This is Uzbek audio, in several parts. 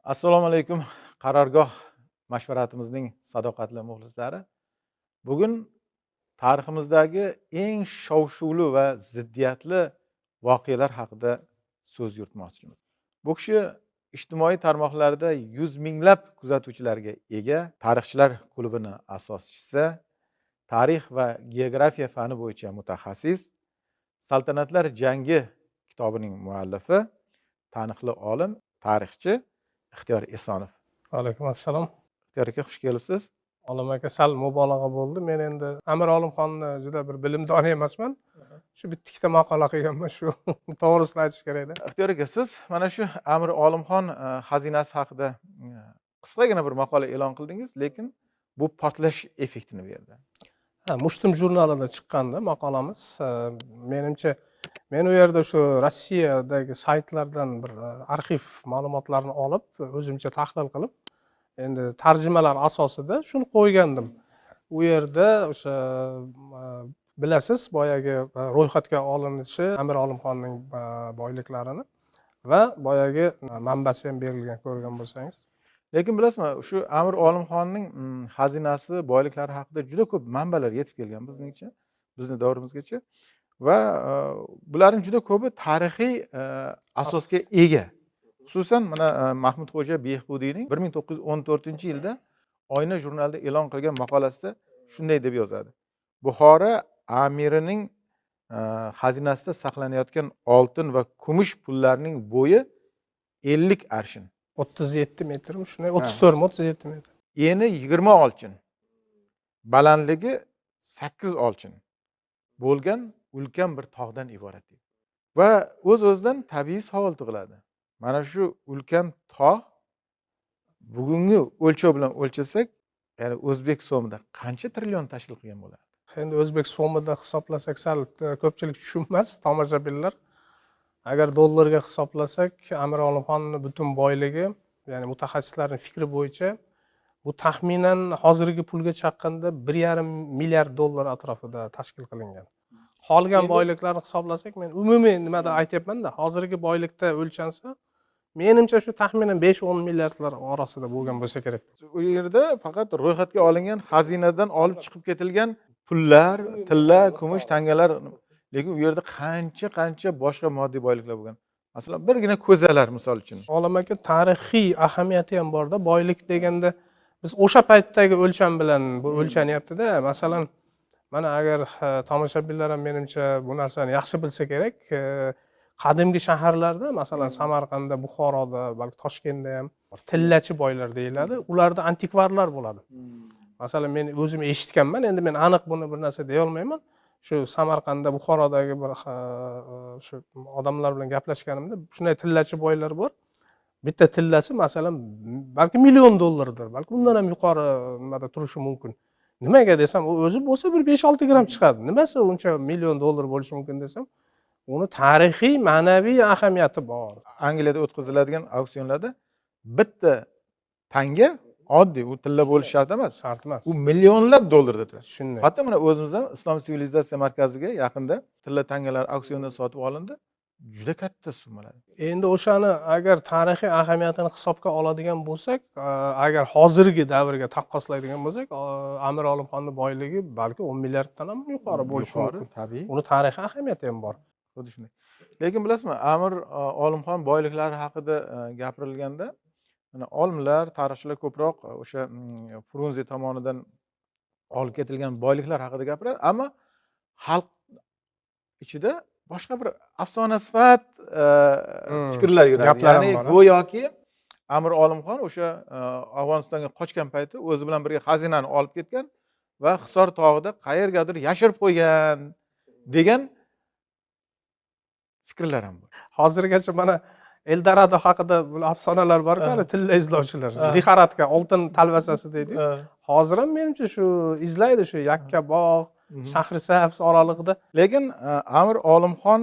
Assalomu alaykum, qarorgoh mashvaratimizning sadoqatli muxlislari. Bugun tariximizdagi eng shov-shuvli va ziddiyatli voqealar haqida so'z yuritmoqchimiz. Bu kishi ijtimoiy tarmoqlarda yuz minglab kuzatuvchilarga ega tarixchilar klubini asoschisi, tarix va geografiya fani bo'yicha mutaxassis, Saltanatlar jangi kitobining muallifi, taniqli olim, tarixchi Ixtiyor Esonov. Alaykum assalom. Ixtiyor aka, xush kelibsiz. Olim aka, sal mubolag'a bo'ldi. Men endi Amir Olimxonni juda bir bilimdoni emasman. Shu bitta ikkita maqola qilganman, shu to'g'risini aytish kerakda. Ixtiyor aka, siz mana shu Amir Olimxon xazinasi haqida qisqagina bir maqola e'lon qildingiz, lekin bu portlash effektini berdi. Ha, Mushtum jurnalida chiqqanda maqolamiz. Menimcha, men u yerda shu Rossiyadagi saytlardan bir arxiv ma'lumotlarni olib, o'zimcha tahlil qilib, endi tarjimalar asosida shuni qo'ygandim. U yerda o'sha bilasiz, boyagi ro'yxatga olinishi Amir Olimxonning boyliklarini va boyagi manbasi ham berilgan, ko'rgan bo'lsangiz. Lekin bilasizmi, shu Amir Olimxonning xazinasi, boyliklari haqida juda ko'p manbalar yetib kelgan bizningcha, bizni davrimizgacha va bularning juda ko'pi tarixiy asosga ega. Xususan mana Mahmudxo'ja Behbudiyning 1914-yilda Oyna jurnalida e'lon qilgan maqolasida shunday deb yozadi: Buxoro amirining xazinasida saqlanayotgan oltin va kumush pullarning bo'yi 50 arshin. 37 metrmi shunday? 34 mi, 37 metr. Eni 20 olchin, balandligi 8 olchin bo'lgan ulkan bir tog'dan iborat deydi. Va o'z-o'zidan tabiiy savol tug'iladi. Mana shu ulkan tog' bugungi o'lchov bilan o'lchasak, ya'ni o'zbek so'mida qancha trillion tashkil qilgan bo'ladi? Endi o'zbek so'mida hisoblasak sal ko'pchilik tushunmas, tomoshabinlar. Agar dollarga hisoblasak, Amir Olimxonning butun boyligi, ya'ni mutaxassislarning fikri bo'yicha bu taxminan hozirgi pulga chaqqanda 1,5 milliard dollar atrofida tashkil qilingan. Qolgan boyliklarni hisoblasak, men umumiy nimada aytyapman-da, hozirgi boylikda o'lchansa, menimcha shu taxminan 5-10 milliardlar orasida bo'lgan bo'lsa kerak. U yerda faqat ro'yxatga olingan xazinadan olib chiqib ketilgan pullar, tilla, kumush tangalar, lekin u yerda qancha boshqa moddiy boyliklar bo'lgan. Masalan, birgina ko'zalar misol uchun. Olim aka, tarixiy ahamiyati ham borda. Boylik deganda biz o'sha paytdagi o'lcham bilan bu o'lchanyapti-da. Masalan, mana agar tomoshabinlar ham menimcha bu narsani yaxshi bilsa kerak, qadimgi shaharlarda, masalan, Samarqandda, Buxoroda, balki Toshkentda ham tillachi boylar deyiladi. Ularda antikvarlar bo'ladi. Masalan, men o'zim eshitganman, endi men aniq buni bir narsa deya olmayman. Shu Samarqandda, Buxorodagi bir shu odamlar bilan gaplashganimda shunday tillachi boylar bor. Bitta tillasi masalan balki million dollardir, balki undan ham yuqori nimada turishi mumkin. Nimaga desam, u o'zi bo'lsa bir 5-6 gram chiqadi. Nimasi uncha million dollar bo'lishi mumkin desam, uni tarixiy, ma'naviy ahamiyati bor. Angliyada o'tkaziladigan auksionlarda bitta tanga oddiy, u tilla bo'lishi shart emas. Shart emas. U millionlab dollarda turadi. Shunday. Hatto mana o'zimiz ham Islom sivilizatsiya markaziga yaqinda tilla tangalar auksionda sotib olindi. Juda katta summalar. Endi o'shani agar tarixiy ahamiyatini hisobga oladigan bo'lsak, agar hozirgi davrga taqqoslaydigan bo'lsak, Amir Olimxonning boyligi balki 10 milliarddan ham yuqori bo'lishi mumkin. Tabiiy. Uni tarixiy ahamiyati ham bor. Xuddi shunday. Lekin bilasizmi, Amir Olimxon boyliklari haqida gapirilganda, mana olimlar, tarixchilar ko'proq o'sha Frunze tomonidan olib ketilgan boyliklar haqida gapiradi, ammo xalq ichida boshqa bir afsona sifat fikrlar yuradi. Ya'ni go'yoki Amir Olimxon o'sha Afg'onistonga qochgan payti o'zi bilan birga xazinani olib ketgan va Hisor tog'ida qayergadir yashirib qo'ygan degan fikrlar ham bor. Hozirgacha mana Eldorado haqida bu afsonalar bor-ku, hali tilla izlovchilar, lixaradka, oltin talvasasi deydi. Hozir ham menimcha shu izlaydi, shu Yakkabog', Shahrisabz oralig'ida. Lekin Amir Olimxon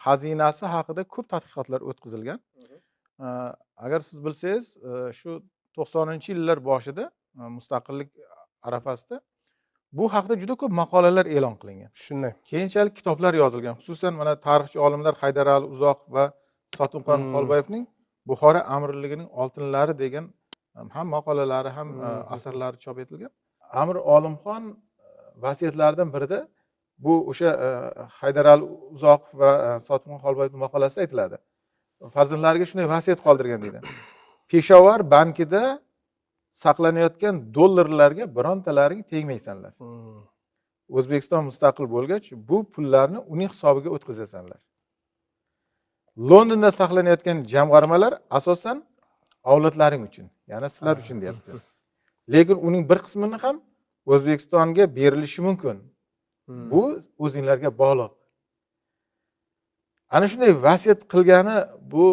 xazinasi haqida ko'p tadqiqotlar o'tkazilgan. Agar siz bilsangiz, shu 90-yillar boshida mustaqillik arafasida bu haqda juda ko'p maqolalar e'lon qilingan. Shunday. Keyinchalik kitoblar yozilgan. Xususan mana tarixchi olimlar Haydarali Uzoq va Sotimxon Xolboyevning Buxoro amirligining oltinlari degan ham maqolalari, ham asarlari chop etilgan. Amir Olimxon vasiyatlaridan birida bu o'sha Haydarali Uzoqov va Sotibxon Xolboyevning maqolasida aytiladi. Farzandlariga shunday vasiyat qoldirgan deydi. Peshovar bankida saqlanayotgan dollarlarga birontalaring tegmaysanlar. O'zbekiston mustaqil bo'lgach, bu pullarni uning hisobiga o'tkazasanlar. Londonda saqlanayotgan jamg'armalar asosan avlodlaring uchun, ya'ni sizlar uchun deyapti. Lekin uning bir qismini ham O'zbekistonga berilishi mumkin. Bu o'zinglarga bog'liq. Ana shunday vasiyat qilgani bu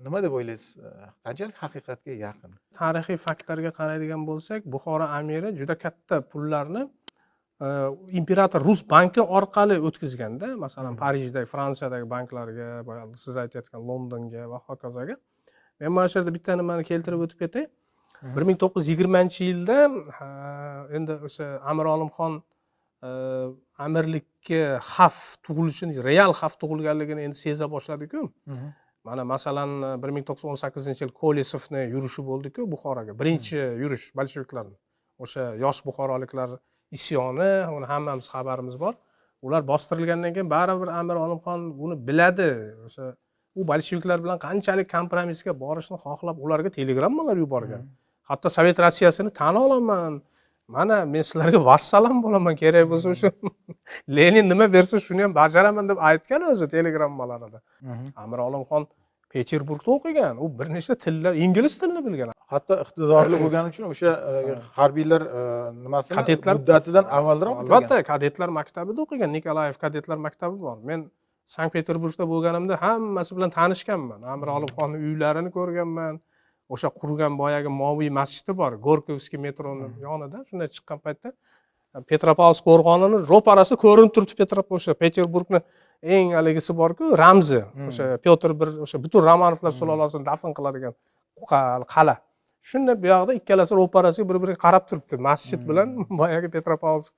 nima deb o'ylaysiz? Qanchalik haqiqatga yaqin? Tarixiy faktlarga qaraydigan bo'lsak, Buxoro amiri juda katta pullarni imperator rus banki orqali o'tkazganda, masalan, Parijdagi, Fransiyadagi banklarga, boya siz aytayotgan Londonga va hokazoga. Men mana shu yerda bitta nimani keltirib o'tib ketay. 1920-yilda endi o'sha Amir Olimxon amirlikka xavf tug'ilishini, real xavf tug'ilganligini endi seza boshladi-ku. Mana masalan 1918-yil Kolesovni yurishi bo'ldi-ku Buxoroga. Birinchi yurish bolsheviklarning. O'sha yosh buxoroliklar isyoni, uni hammamiz xabarimiz bor. Ular bostirilgandan keyin baribir Amir Olimxon buni biladi. O'sha u bolsheviklar bilan qanchalik kompromissga borishni xohlab ularga telegrammalar yuborgan. Hatto Sovet Rossiyasini tan olaman. Mana men sizlarga vassalam bo'laman, kerak bo'lsa o'sha Lenin nima bersa shuni ham bajaraman deb aytgan o'zi telegrammalarida. Amir Olimxon Peterburgda o'qigan, u bir nechta tillar, ingliz tilini bilgan. Hatto iqtidorli bo'lgani uchun o'sha harbiylar nimasini kadetlar muddatidan avvalroq bitirgan. Albatta, kadetlar maktabida o'qigan, Nikolayev kadetlar maktabi bor. Men Sankt-Peterburgda bo'lganimda hammasi bilan tanishganman. Amir Olimxonning uylarini ko'rganman. O'sha qurgan boyagi moviy masjidi bor, Gorkovskiy metroni yonida. Shunday chiqqan paytda Petropavlovsk qo'rg'onini ro'parasi ko'rinib turibdi. O'sha Peterburgni eng haligisi bor-ku, ramzi. O'sha Pyotr bir, o'sha butun Romanovlar sulolasini dafn qiladigan qal'a. Shunda bu yoqda ikkalasi ro'parasiga bir-biriga qarab turibdi. Masjid bilan boyagi Petropavlovsk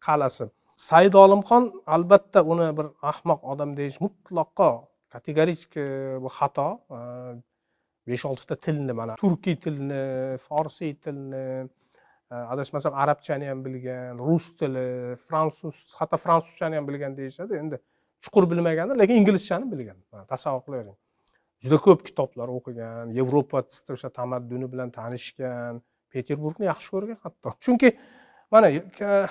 qal'asi. Said Olimxon albatta uni bir ahmoq odam deyish mutlaqo kategorik bu xato. 5-6 ta tilni, mana turkiy tilni, forsiy tilni, adashmasam arabchani ham bilgan, rus tili, fransuz, hatto fransuzchani ham bilgan deyishadi. Endi chuqur bilmagandir, lekin inglizchani bilgan. Mana tasavvur qilavering. Juda ko'p kitoblar o'qigan, Yevropa o'sha tamadduni bilan tanishgan, Peterburgni yaxshi ko'rgan hatto. Chunki mana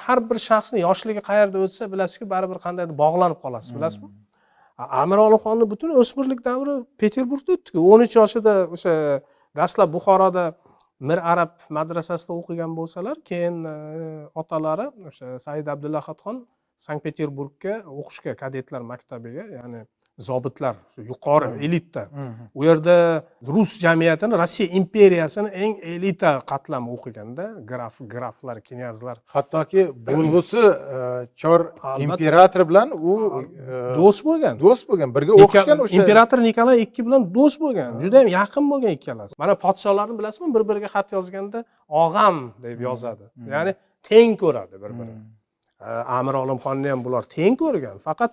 har bir shaxsning yoshligi qayerda o'tsa, bilasizki, baribir qandaydir bog'lanib qolasiz, bilasizmi? Amir Olimxonning butun o'smirlik davri Peterburgda o'tdi-ku. 13 yoshida o'sha dastlab Buxoroda Mir Arab madrasasida o'qigan bo'lsalar, keyin otalari o'sha Said Abdullahatxon Sankt-Peterburgga o'qishga, kadetlar maktabiga, ya'ni zobitlar, shu yuqori elita. U yerda rus jamiyatini, Rossiya imperiyasini eng elita qatlami o'qiganda, graflar, knyazlar. Hattoki bo'lg'usi chor imperator bilan u do'st bo'lgan. Do'st bo'lgan, birga o'qishgan o'sha. Imperator Nikolay ikki bilan do'st bo'lgan, juda ham yaqin bo'lgan ikkalasi. Mana podsholarni bilasizmi, bir-biriga xat yozganda og'am deb yozadi. Ya'ni teng ko'radi bir-birini. Amir Olimxonni ham bular teng ko'rgan, faqat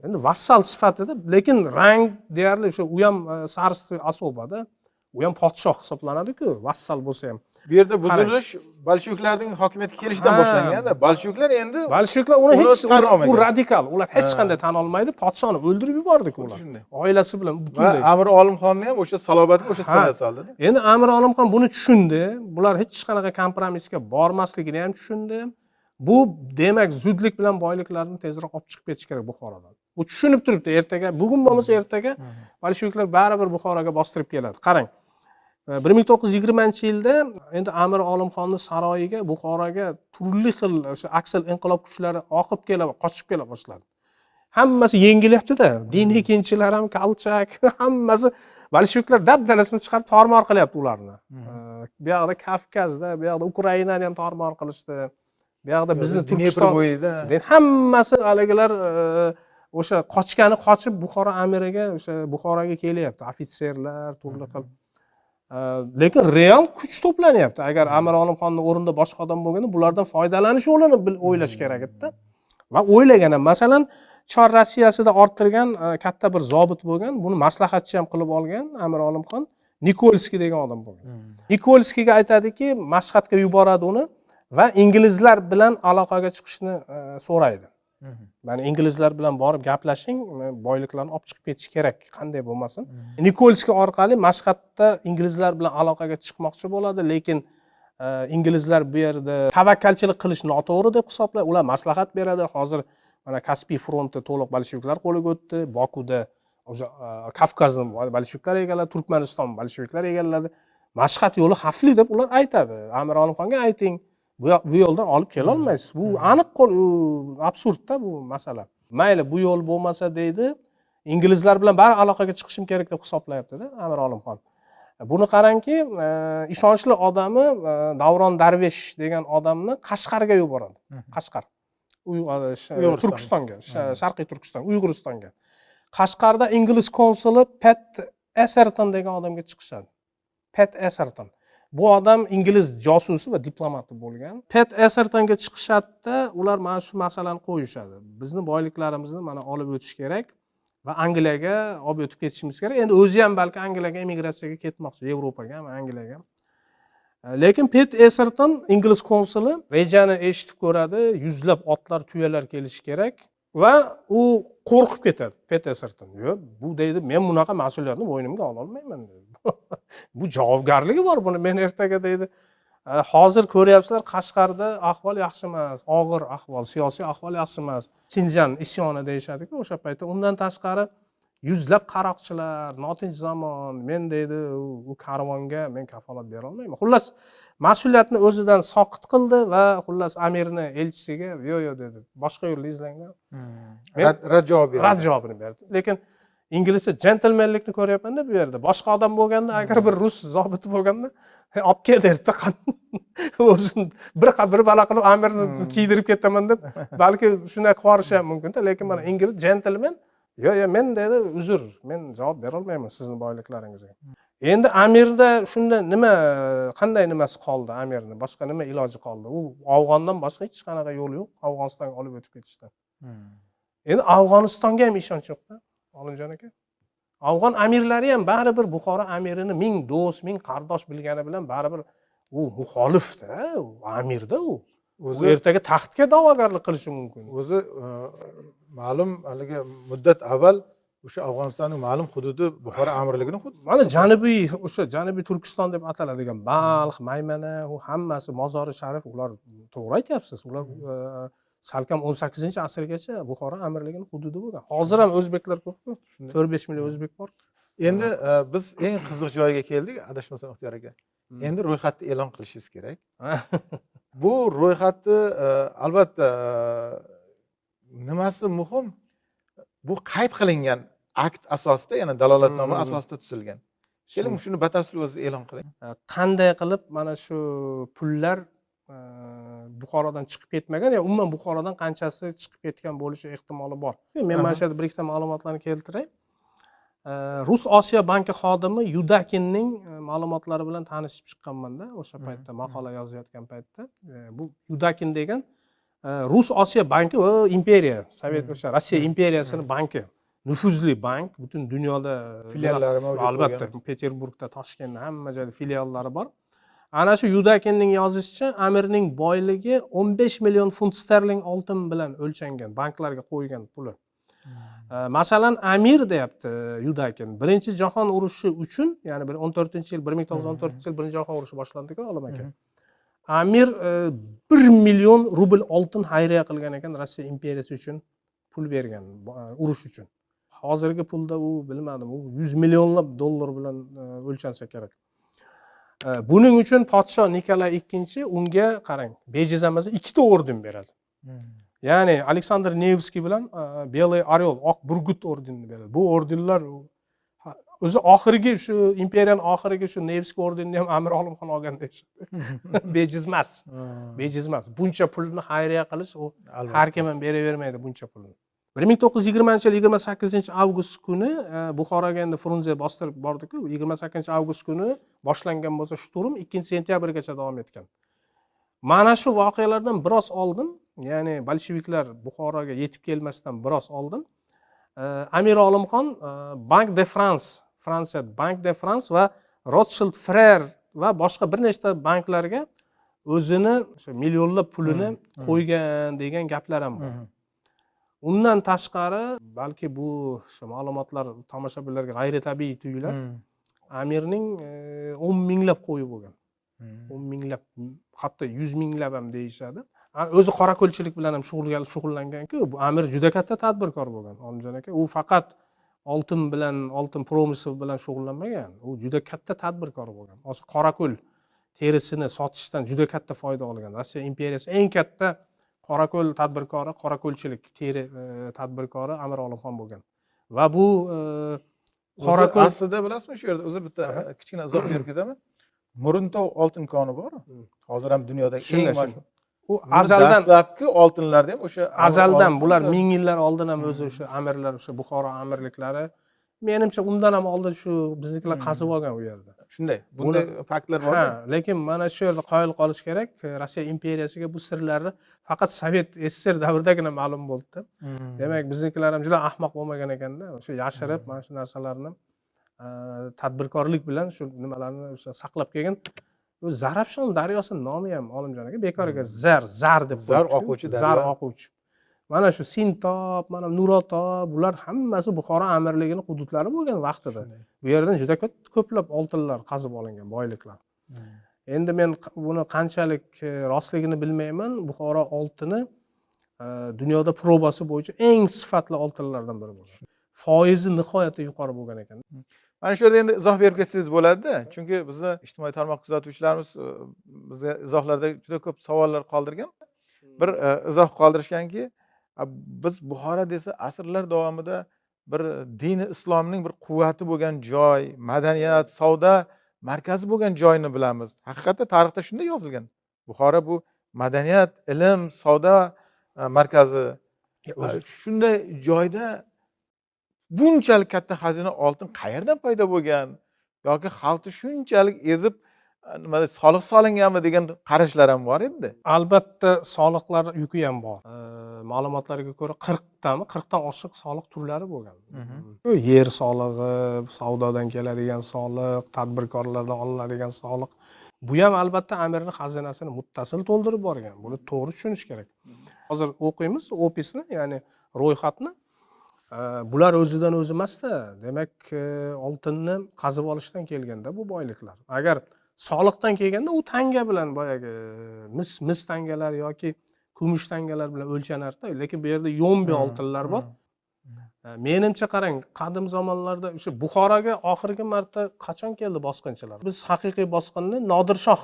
endi vassal sifatida, lekin rang deyarli o'sha u ham sarsi asobada, u ham podshoh hisoblanadi-ku, vassal bo'lsa ham. Bu yerda buzilish bolsheviklarning hokimiyatga kelishidan boshlangan-da. Bolsheviklar endi bolsheviklar uni hech tan olmagan. U radikal, ular hech qanday tan olmaydi, podshoni o'ldirib yubordi-ku ular. Oilasi bilan butunlay. Va Amir Olimxonni ham o'sha salobatga o'sha sira soldi. Endi Amir Olimxon buni tushundi. Bular hech qanaqa kompromissga bormasligini ham tushundi. Bu demak zudlik bilan boyliklarni tezroq olib chiqib ketish kerak Buxorodan. Bu tushunib turibdi, ertaga, bugun bo'lmasa ertaga bolsheviklar baribir Buxoroga bostirib keladi. Qarang. 1920-yilda endi Amir Olimxonning saroyiga, Buxoroga turli xil o'sha aksil inqilob kuchlari oqib kela, qochib kela boshladi. Hammasi yengilyapti-da. Diniy kenchilar ham, Kolchak, hammasi bolsheviklar dabdalasini chiqarib tormor qilyapti ularni. Bu yoqda Kavkazda, bu yoqda Ukrainani ham tormor qilishdi. Bu yoqda bizni Turkiston bo'yida hammasi haligilar o'sha qochgani qochib Buxoro amiriga, o'sha Buxoroga kelyapti. Ofitserlar turli xil. Lekin real kuch to'planyapti. Agar Amir Olimxonning o'rnida boshqa odam bo'lganda bulardan foydalanish yo'lini o'ylash kerak edi-da. Va o'ylagan ham, masalan, Chor Rossiyasida orttirgan katta bir zobit bo'lgan, buni maslahatchi ham qilib olgan Amir Olimxon, Nikolskiy degan odam bo'lgan. Nikolskiyga aytadiki, Mashhadga yuboradi uni va inglizlar bilan aloqaga chiqishni so'raydi. Mana inglizlar bilan borib gaplashing, boyliklarni olib chiqib ketish kerak, qanday bo'lmasin. Nikolskiy orqali Mashhadda inglizlar bilan aloqaga chiqmoqchi bo'ladi, lekin inglizlar bu yerda tavakkalchilik qilish noto'g'ri deb hisoblaydi. Ular maslahat beradi. Hozir mana Kaspiy fronti to'liq bolsheviklar qo'liga o'tdi, Bokuda o'sha Kavkazni bolsheviklar egalladi, Turkmaniston bolsheviklar egalladi. Mashhad yo'li xavfli deb ular aytadi. Amir Olimxonga ayting, bu yo'ldan olib kelolmaysiz. Bu aniq absurdda bu masala. Mayli, bu yo'l bo'lmasa deydi, inglizlar bilan bari aloqaga chiqishim kerak deb hisoblayapti-da Amir Olimxon. Buni qarangki, ishonchli odami Davron Darvesh degan odamni Qashqarga yuboradi. Qashqar. Turkistonga, Sharqiy Turkiston, Uyg'uristonga. Qashqarda ingliz konsuli Pet Eserton degan odamga chiqishadi. Pet Eserton. Bu odam ingliz josusi va diplomati bo'lgan. Pet Esertonga chiqishadida, ular mana shu masalani qo'yishadi. Bizni boyliklarimizni mana olib o'tish kerak va Angliyaga olib o'tib ketishimiz kerak. Endi o'zi ham balki Angliyaga emigratsiyaga ketmoqchi, Yevropaga ham, Angliyaga ham. Lekin Pet Eserton ingliz konsuli rejani eshitib ko'radi, yuzlab otlar, tuyalar kelishi kerak va u qo'rqib ketadi Pet Eserton. Yo'q, bu deydi, men bunaqa mas'uliyatni bo'ynimga ola olmayman deydi. Bu javobgarligi bor, buni men ertaga deydi. Hozir ko'ryapsizlar, Qashqarda ahvol yaxshi emas, og'ir ahvol, siyosiy ahvol yaxshi emas. Sinjan isyoni deyishadi-ku o'sha paytda. Undan tashqari yuzlab qaroqchilar, notinch zamon, men deydi, u karvonga men kafolat bera olmayman. Xullas, mas'uliyatni o'zidan soqit qildi va xullas amirni elchisiga yo'q, yo'q dedi. Boshqa yo'lni izlanglar. Rad javob berdi. Rad javobini berdi. Lekin inglizcha jentelmenlikni ko'ryapman-da bu yerda. Boshqa odam bo'lganda, agar bir rus zobiti bo'lganda, olib kel derdi, o'zini bir bala qilib amirni kiydirib ketaman deb, balki shunday qilib yuborishi ham mumkin-da, lekin mana ingliz jentelmen, yo'q, yo'q, men dedi, uzr, men javob bera olmayman sizni boyliklaringizga. Endi amirda shunda nima, qanday nimasi qoldi amirni? Boshqa nima iloji qoldi? U Afg'ondan boshqa hech qanaqa yo'li yo'q, Afg'onistonga olib o'tib ketishdan. Endi Afg'onistonga ham ishonch yo'q-da, Olimjon aka. Afg'on amirlari ham baribir Buxoro amirini ming do'st, ming qardosh bilgani bilan baribir u muxolifda, u amirda u. O'zi ertaga taxtga da'vogarlik qilishi mumkin. O'zi ma'lum haligi muddat avval o'sha Afg'onistonning ma'lum hududi Buxoro amirligini hududi. Mana o'sha Janubiy Turkiston deb ataladigan Balx, Maymana, u hammasi Mozori Sharif, ular to'g'ri aytyapsiz, ular salkam 18-asrgacha Buxoro amirligining hududi bo'lgan. Hozir ham o'zbeklar ko'p-ku. 4-5 million o'zbek bor. Endi biz eng qiziq joyga keldik, adashmasam Ixtiyor aka. Endi ro'yxatni e'lon qilishingiz kerak. Bu ro'yxatni albatta nimasi muhim? Bu qayd qilingan akt asosida, ya'ni dalolatnoma asosida tuzilgan. Keling, shuni batafsil o'zingiz e'lon qiling. Qanday qilib mana shu pullar Buxorodan chiqib ketmagan, yo umuman Buxorodan qanchasi chiqib ketgan bo'lishi ehtimoli bor. Men mana shu yerda bir ikkita ma'lumotlarni keltiray. Rus Osiyo banki xodimi Yudakinning ma'lumotlari bilan tanishib chiqqanmanda o'sha paytda, maqola yozayotgan paytda. Bu Yudakin degan Rus Osiyo banki, u imperiya, Sovet o'sha Rossiya imperiyasining banki, nufuzli bank, butun dunyoda filiallari mavjud albatta, bo'lgan. Peterburgda, Toshkentda hamma joyda filiallari bor. Ana shu Yudakinning yozishicha, amirning boyligi 15 million funt sterling oltin bilan o'lchangan, banklarga qo'ygan puli. Masalan, amir deyapti Yudakin, Birinchi jahon urushi uchun, ya'ni bir o'n to'rtinchi yil, bir ming to'qqiz yuz o'n to'rtinchi yil Birinchi jahon urushi boshlandi-ku, Olim aka. Amir 1 million rubl oltin xayriya qilgan ekan, Rossiya imperiyasi uchun pul bergan, urush uchun. Hozirgi pulda u bilmadim, u 100 millionlab dollar bilan o'lchansa kerak. Buning uchun podsho Nikolay ikkinchi unga qarang, bejiz emas, ikkita orden beradi. Ya'ni Aleksandr Nevskiy bilan Белый Orel, Oq Burgut ordenini beradi. Bu ordenlar o'zi oxirgi shu imperiyaning oxirgi shu Nevskiy ordenini ham Amir Olimxon olgan deyishadi. Bejiz emas. Bejiz emas. Buncha pulni xayriya qilish u har kim ham beravermaydi buncha pulni. Bir ming to'qqiz yuz yigirmanchi yil yigirma sakkizinchi avgust kuni Buxoroga endi Frunze bostirib bordi-ku. Yigirma sakkizinchi avgust kuni boshlangan bo'lsa shturm 2 sentyabrgacha davom etgan. Mana shu voqealardan biroz oldin, ya'ni bolsheviklar Buxoroga yetib kelmasdan biroz oldin Amir Olimxon Bank de France, Fransiya Bank de France va Rothschild Frere va boshqa bir nechta banklarga o'zini o'sha millionlab pulini qo'ygan degan gaplar ham bor. Undan tashqari, balki bu ma'lumotlar tomoshabinlarga g'ayritabiiy tuyular, amirning 10 minglab qo'yi bo'lgan. 10 minglab, hatto 100 minglab ham deyishadi. O'zi qorako'lchilik bilan ham shug'ullangan-ku. Bu amir juda katta tadbirkor bo'lgan, Olimjon aka. U faqat oltin bilan, oltin promysel bilan shug'ullanmagan. U juda katta tadbirkor bo'lgan. Hozir qorako'l terisini sotishdan juda katta foyda olgan. Rossiya imperiyasi eng katta qorako'l tadbirkori, qorako'lchilik teri tadbirkori Amir Olimxon bo'lgan. Va bu qorako'l aslida bilasizmi, shu yerda uzr bitta kichkina izoh berib ketaman. Muruntov oltin koni bor. Hozir ham dunyodagi eng mashhur. U azaldan dastlabki oltinlarda ham o'sha azaldan bular ming yillar oldin ham o'zi o'sha amirlar, o'sha Buxoro amirliklari, menimcha undan ham oldin shu biznikilar qazib olgan u yerda. Shunday, bunday faktlar bor. Ha, lekin mana shu yerda qoyil qolish kerak, Rossiya imperiyasiga bu sirlarni faqat Sovet SSR davridagina ma'lum bo'ldi. Demak, biznikilar ham juda ahmoq bo'lmagan ekanda, o'sha yashirib mana shu narsalarni tadbirkorlik bilan shu nimalarni o'sha saqlab kelgan. Bu Zarafshon daryosining nomi ham Olimjon aka bekorga zar deb zar oquvchi daryo. Zar oquvchi. Mana shu Sintob, mana Nurotob, bular hammasi Buxoro amirligining hududlari bo'lgan vaqtida. Bu yerdan juda ko'plab oltinlar qazib olingan, boyliklar. Endi men buni qanchalik rostligini bilmayman. Buxoro oltini dunyoda probasi bo'yicha eng sifatli oltinlardan biri bo'lgan. Foizi nihoyatda yuqori bo'lgan ekan. Mana shu yerda endi izoh berib ketsangiz bo'ladi-da. Chunki bizni ijtimoiy tarmoq kuzatuvchilarimiz bizga izohlarda juda ko'p savollar qoldirgan. Bir izoh qoldirishganki, biz Buxoro desa asrlar davomida bir dini islomning bir quvvati bo'lgan joy, madaniyat, savdo markazi bo'lgan joyni bilamiz. Haqiqatda tarixda shunday yozilgan. Buxoro bu madaniyat, ilm, savdo markazi. Shunday joyda bunchalik katta xazina oltin qayerdan paydo bo'lgan yoki xalqni shunchalik ezib nima soliq solinganmi degan qarashlar ham bor edi. Albatta soliqlar yuki ham bor. Ma'lumotlarga ko'ra 40tami, 40dan oshiq soliq turlari bo'lgan. Yer solig'i, savdodan keladigan soliq, tadbirkorlardan olinadigan soliq. Bu ham albatta amirning xazinasini muttasil to'ldirib borgan. Buni to'g'ri tushunish kerak. Hozir o'qiymiz opisni, ya'ni ro'yxatni. Bular o'zidan o'zi emasda, demak oltinni qazib olishdan kelganda bu boyliklar. Agar soliqdan kelganda u tanga bilan boyagi mis tangalar yoki kumush tangalar bilan o'lchanardi, lekin bu yerda yombi oltinlar bor. Menimcha qarang, qadim zamonlarda o'sha Buxoroga oxirgi marta qachon keldi bosqinchilar? Biz haqiqiy bosqinni Nodirshoh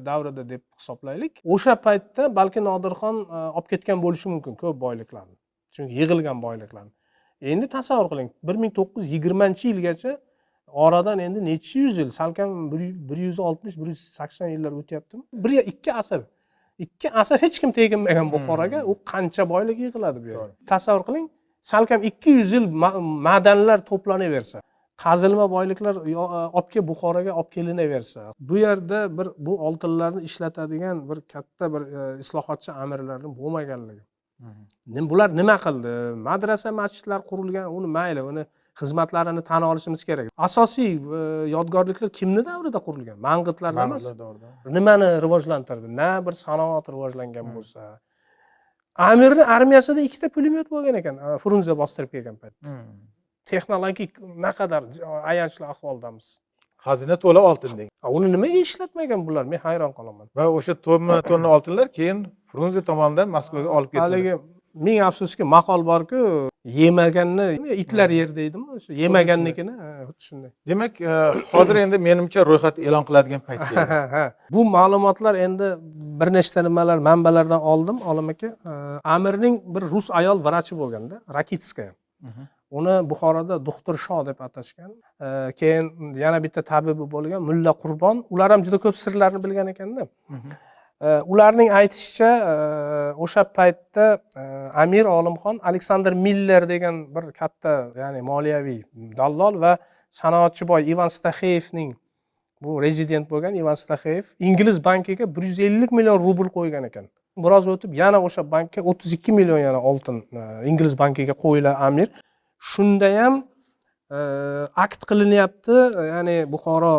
davrida deb hisoblaylik. O'sha paytda balki Nodirxon olib ketgan bo'lishi mumkin ko'p boyliklarni. Chunki yig'ilgan boyliklarni. Endi tasavvur qiling, 1920-yilgacha oradan endi necha yuz yil, salkam 160-180 yillar o'tyaptimi? 1-2 asr. 2 asr hech kim teginmagan Buxoroga, u qancha boylik yig'iladi bu yerga. Tasavvur qiling, salkam 200 yil madanlar to'planaversa, qazilma boyliklar olib kelib Buxoroga olib kelinaversa, bu yerda bir bu oltinlarni ishlatadigan bir katta bir islohotchi amirlarning bo'lmaganligi. Bular nima qildi? Madrasa, masjidlar qurilgan, uni mayli, uni xizmatlarini tan olishimiz kerak. Asosiy yodgorliklar kimni davrida qurilgan? Mang'itlarda emas. Nimani rivojlantirdi? Na bir sanoat rivojlangan bo'lsa. Amirning armiyasida 2 ta pulemyot bo'lgan ekan, Frunze bostirib kelgan paytda. Texnologik naqadar ayanchli ahvoldamiz. Xazina to'la oltin degan. Uni nimaga ishlatmagan bular? Men hayron qolaman. Va o'sha tonna oltinlar keyin Frunze tomonidan Moskvaga olib ketildi. Haligi ming afsuski maqol bor-ku, yemaganni itlar yer deydimi? O'sha yemagannikini, xuddi shunday. Demak, hozir endi menimcha ro'yxat e'lon qiladigan payt keldi. Ha. Bu ma'lumotlar endi bir nechta nimalar manbalardan oldim, Olim aka. Amirning bir rus ayol vrachi bo'lganda, Rakitskaya. Uni Buxoroda Doktor Shoh deb atashgan. Keyin yana bitta tabibi bo'lgan Mulla Qurbon, ular ham juda ko'p sirlarni bilgan ekanda. Ularning aytishicha, o'sha paytda Amir Olimxon Aleksandr Miller degan bir katta, ya'ni moliyaviy dallol va sanoatchi boy Ivan Staxeyevning Bu rezident bo'lgan Ivan Staxeyev ingliz bankiga 150 million rubl qo'ygan ekan. Biroz o'tib yana o'sha bankka 32 million yana oltin ingliz bankiga qo'yiladi amir. Shunda ham akt qilinyapti, ya'ni Buxoro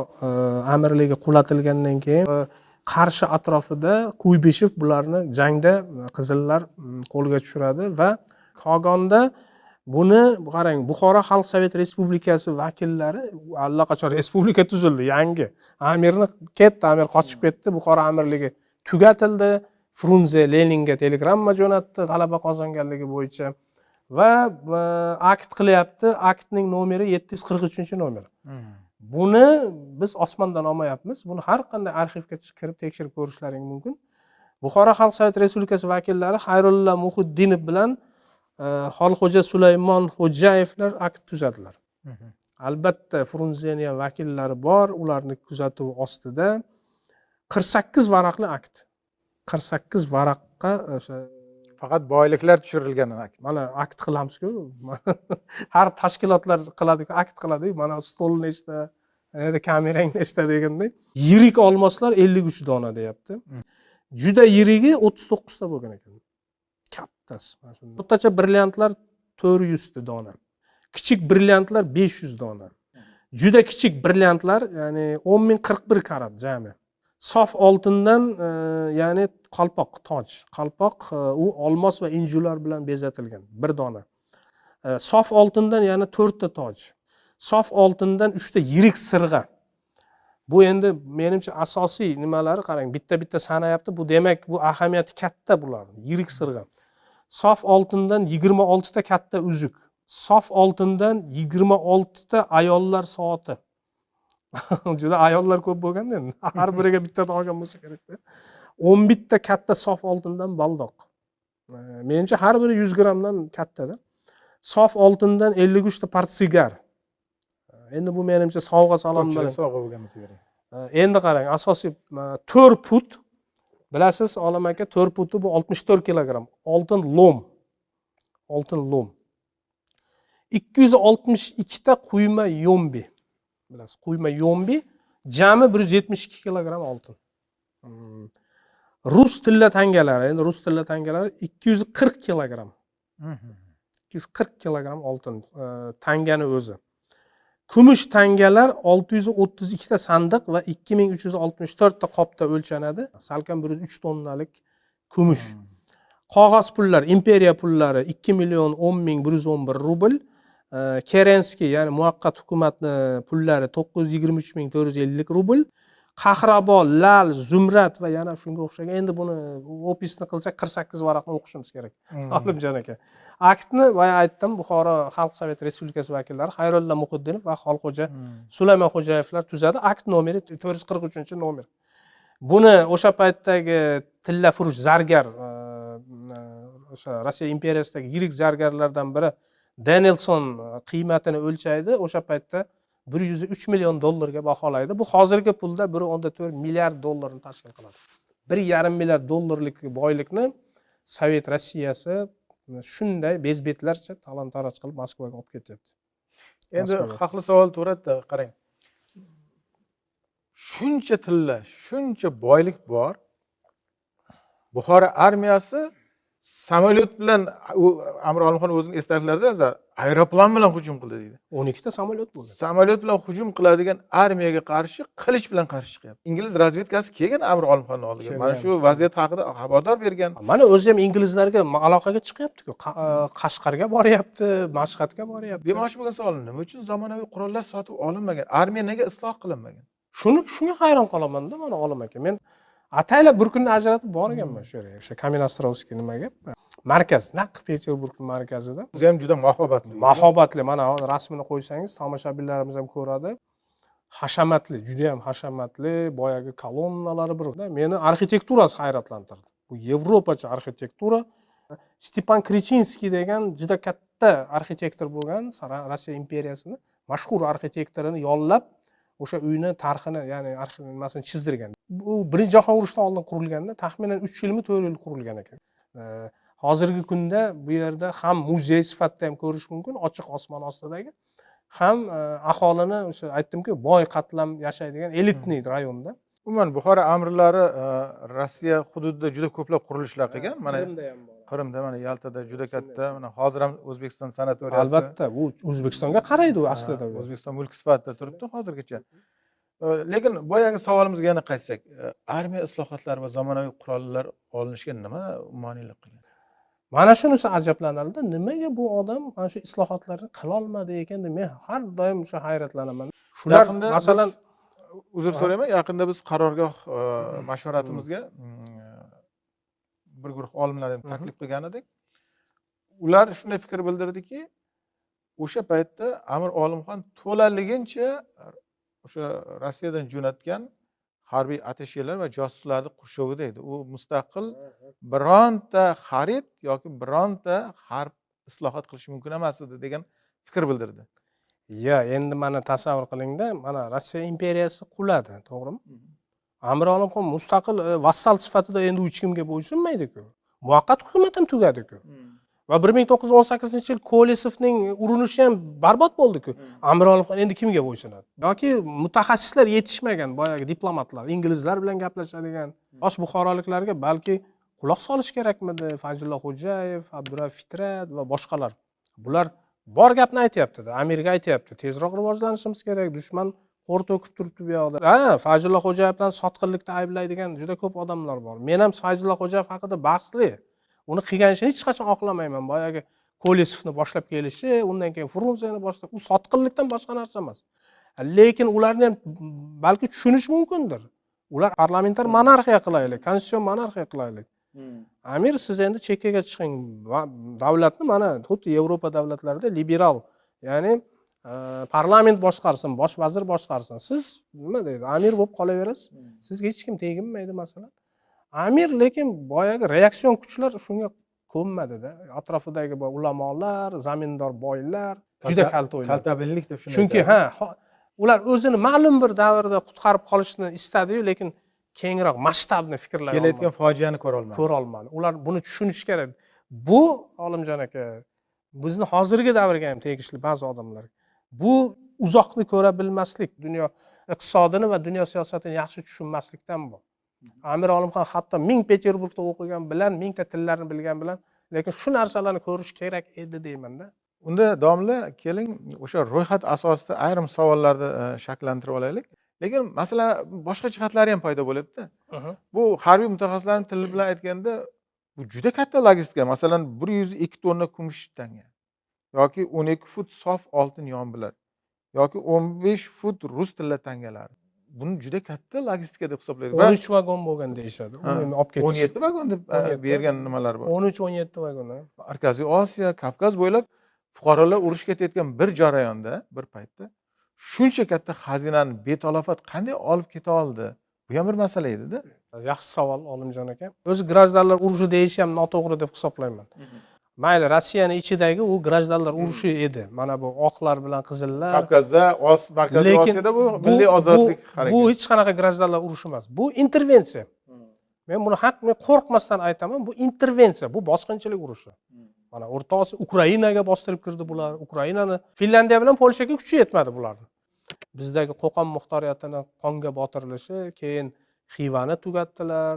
amirligi qulatilgandan keyin Qarshi atrofida Kuybyshev bularni jangda qizillar qo'lga tushiradi va Kogonda buni qarang, Buxoro Xalq Sovet Respublikasi vakillari, allaqachon respublika tuzildi, yangi amirni ketdi, amir qochib ketdi, Buxoro amirligi tugatildi. Frunze Leninga telegramma jo'natdi g'alaba qozonganligi bo'yicha va akt qilyapti. Aktning nomeri 743-nomer. Buni biz osmondan olmayapmiz, buni har qanday arxivga kirib tekshirib ko'rishlaring mumkin. Buxoro Xalq Sovet Respublikasi vakillari Xayrulla Muhiddinov bilan Xolxo'ja Sulaymon Xo'jayevlar akt tuzadilar. Albatta Frunzeni ham vakillari bor, ularni kuzatuvi ostida 48 varaqli akt. 48 varaqqa o'sha faqat boyliklar tushirilgan akt. Mana akt qilamizku, har tashkilotlar qiladiku, akt qiladiku, mana stol nechta, kamerang nechta deganday. Yirik olmoslar 53 dona deyapti. Juda yirigi 39 ta bo'lgan ekan. Kattasi. Mana shunday. O'rtacha brilliantlar 400 ta dona. Kichik brilliantlar 500 dona. Juda kichik brilliantlar, ya'ni 10,041 karat jami. Sof oltindan, ya'ni qalpoq, toj, qalpoq, u olmos va injular bilan bezatilgan bir dona. Sof oltindan yana 4 ta toj. Sof oltindan 3 ta yirik sirg'a. Bu endi menimcha asosiy nimalari, qarang, bitta-bitta sanayapti. Bu demak, bu ahamiyati katta bularning. Yirik sirg'a. Sof oltindan 26 ta katta uzuk. Sof oltindan 26 ta ayollar soati. Juda ayollar ko'p bo'lganda endi har biriga bittadan olgan bo'lsa kerakda. 11 ta katta sof oltindan baldoq. Menimcha har biri 100 grammdan kattada. Sof oltindan 53 ta portsigar. Endi bu menimcha sovg'a salom bilan sovg'a bo'lgan bo'lsa kerak. Endi qarang, asosiy 4 put. Bilasiz, Olim aka, 4 puti bu 64 kilogramm. Oltin lom. Oltin lom. 262 ta quyma yombi. Bilasiz, quyma yombi jami 172 kilogramm oltin. Rus tilla tangalari, endi rus tilla tangalari 240 kilogramm. 240 kilogramm oltin tangani o'zi. Kumush tangalar 632 ta sandiq va 2364 ta qopda o'lchanadi. Salkam 103 tonnalik kumush. Qog'oz pullar, imperiya pullari 2 million 10 ming 111 rubl. Kerenskiy, ya'ni muvaqqat hukumatni pullari 923 ming 450 rubl. Qahrabo, lal, zumrad va yana shunga o'xshagan. Endi buni opisni qilsak 48 varaqni o'qishimiz kerak. Olimjon aka. Aktni boya aytdim, Buxoro Xalq Sovet Respublikasi vakillari Xayrulla Muhiddinov va Xolxo'ja Sulaymon Xo'jayevlar tuzadi. Akt nomeri 443-nomer. Buni o'sha paytdagi tillafurush zargar, o'sha Rossiya imperiyasidagi yirik zargarlardan biri Danielson qiymatini o'lchaydi. O'sha paytda 103 million dollarga baholaydi. Bu hozirgi pulda 1.4 milliard dollarni tashkil qiladi. 1.5 milliard dollarlik boylikni Sovet Rossiyasi shunday bezbetlarcha talon-taroj qilib Moskvaga olib ketyapti. Endi haqli savol tug'iladi-da, qarang. Shuncha tilla, shuncha boylik bor. Buxoro armiyasi samolyot bilan, u Amir Olimxon o'zining esdaliklarida aeroplan bilan hujum qildi deydi. 12 ta samolyot bo'lgan. Samolyot bilan hujum qiladigan armiyaga qarshi qilich bilan qarshi chiqyapti. Ingliz razvedkasi kelgan Amir Olimxonning oldiga. Mana shu vaziyat haqida xabardor bergan. Mana o'zi ham inglizlarga aloqaga chiqyapti-ku. Qashqarga boryapti, Mashhadga boryapti. Demoqchi bo'lgan savolim, nima uchun zamonaviy qurollar sotib olinmagan? Armiya nega isloh qilinmagan? Shunga hayron qolaman-da, mana Olim aka. Men ataylab bir kunni ajratib borganman shu yerga. O'sha Kamenostrovskiy nimaga? Markaz, naq Peterburg markazida. O'zi ham juda mahobatli. Mahobatli. Mana rasmini qo'ysangiz, tomoshabinlarimiz ham ko'radi. Hashamatli, juda ham hashamatli, boyagi kolonnalari bir. Meni arxitekturasi hayratlantirdi. Bu Yevropacha arxitektura. Stepan Krichinskiy degan juda katta arxitektor bo'lgan, Rossiya imperiyasini mashhur arxitektorini yollab o'sha uyni tarixini, ya'ni nimasini chizdirgan. Bu Birinchi jahon urushidan oldin qurilganda, taxminan 3 yilmi 4 yil qurilgan ekan. Hozirgi kunda bu yerda ham muzey sifatida ham ko'rish mumkin, ochiq osmon ostidagi, Ham aholini o'sha aytdimku, boy qatlam yashaydigan elitniy rayonda. Umuman Buxoro amirlari Rossiya hududida juda ko'plab qurilishlar qilgan. Mana Qrimda ham bor. Qrimda, mana Yaltada juda katta, mana hozir ham O'zbekiston sanatoriyasi. Albatta, bu O'zbekistonga qaraydi u aslida. O'zbekiston mulki sifatida turibdi hozirgacha. Lekin boyagi savolimizga yana qaytsak, armiya islohotlari va zamonaviy qurollar olinishiga nima monelik qilgan? Mana shunisi ajablanarli, nimaga bu odam mana shu islohotlarni qilolmadi ekan deb men har doim o'sha hayratlanaman. Shular masalan, uzr so'rayman, yaqinda biz qarorgoh mashvaratimizga bir guruh olimlarni taklif qilgan edik. Ular shunday fikr bildirdiki, o'sha paytda Amir Olimxon to'laligincha o'sha Rossiyadan jo'natgan harbiy atashelar va josuslarni qurshovida edi. U mustaqil bironta xarid yoki bironta harb islohot qilish mumkin emas edi degan fikr bildirdi. Ya, endi mana tasavvur qilingda, mana Rossiya imperiyasi quladi, to'g'rimi? Amir Olimxon mustaqil vassal sifatida endi hech kimga bo'ysunmaydi-ku. Muvaqqat hukumat ham tugadi-ku. Va 1918-yil Kolesovning urinishi ham barbod bo'ldi-ku. Amir Olimxon endi kimga bo'ysunadi? Yoki mutaxassislar yetishmagan, boyagi diplomatlar, inglizlar bilan gaplashadigan bosh buxoroliklarga balki quloq solish kerakmidi? Fayzulla Xo'jayev, Abdurauf Fitrat va boshqalar. Bular bor gapni aytyapti-da, Amirga aytyapti, tezroq rivojlanishimiz kerak, dushman qo'r to'kib turibdi bu yoqda. Ha, Fayzulla Xo'jayevdan sotqinlikda ayblaydigan juda ko'p odamlar bor. Men ham Fayzulla Xo'jayev haqida bahsli. Uni qilgan ishini hech qachon oqlamayman. Boyagi Kolesovni boshlab kelishi, undan keyin Frunzeni boshlab, u sotqinlikdan boshqa narsa emas. Lekin ularni ham balki tushunish mumkindir. Ular parlamentar monarxiya qilaylik, konstitutsion monarxiya qilaylik. Amir, siz endi chekkaga chiqing. Davlatni mana xuddi Yevropa davlatlarida liberal, ya'ni parlament boshqarsin, bosh vazir boshqarsin. Siz nima deydi, amir bo'lib qolaverasiz. Sizga hech kim teginmaydi masalan. Amir lekin boyagi reaksion kuchlar shunga ko'nmadida. Atrofidagi ulamolar, zamindor boylar juda kalta o'ynadi. Kaltabinlik deb shuni. Chunki ha, ular o'zini ma'lum bir davrda qutqarib qolishni istadi-yu, lekin kengroq masshtabni fikrlay olmadi. Kelayotgan fojiani ko'ra olmadi. Ko'ra olmadi. Ular buni tushunishi kerak. Bu Olimjon aka, bizni hozirgi davrga ham tegishli ba'zi odamlar. Bu uzoqni ko'ra bilmaslik, dunyo iqtisodini va dunyo siyosatini yaxshi tushunmaslikdan bu. Amir Olimxon hatto 1000 Peterburgda o'qigan bilan, 1000 ta tillarni bilgan bilan, lekin shu narsalarni ko'rish kerak edi deyman-da. Unda domla, keling o'sha ro'yxat asosida ayrim savollarni shakllantirib olaylik. Lekin masala boshqa jihatlari ham paydo bo'lyapti. Bu harbiy mutaxassislarning tili bilan aytganda, bu juda katta logistika. Masalan, 102 tonna kumush tanga yoki 12 fut sof oltin yombilar yoki 15 fut rus tilla tangalari. Buni juda katta logistika deb hisoblaydi. 13 vagon bo'lgan deyishadi. Uni olib ketish. 17 vagon deb bergan nimalar bor. 13-17 vagon. Markaziy Osiyo, Kavkaz bo'ylab fuqarolar urushga ketayotgan bir jarayonda, bir paytda shuncha katta xazinani betalofat qanday olib keta oldi? Bu ham bir masala edi-da. Yaxshi savol Olimjon aka. O'zi grajdanlar urushi deyish ham noto'g'ri deb hisoblayman. Mayli, Rossiyani ichidagi u grajdanlar urushi edi. Mana bu oqlar bilan qizillar. Kavkazda, Markaziy Osiyoda bu milliy ozodlik harakati. Bu hech qanaqa grajdanlar urushi emas. Bu intervensiya. Men buni haq, men qo'rqmasdan aytaman, bu intervensiya, bu bosqinchilik urushi. Mana O'rta Osiyo, Ukrainaga bostirib kirdi bular. Ukrainani Finlyandiya bilan Polshaga kuchi yetmadi bularni. Bizdagi Qo'qon muxtoriyatini qonga botirilishi, keyin Xivani tugatdilar,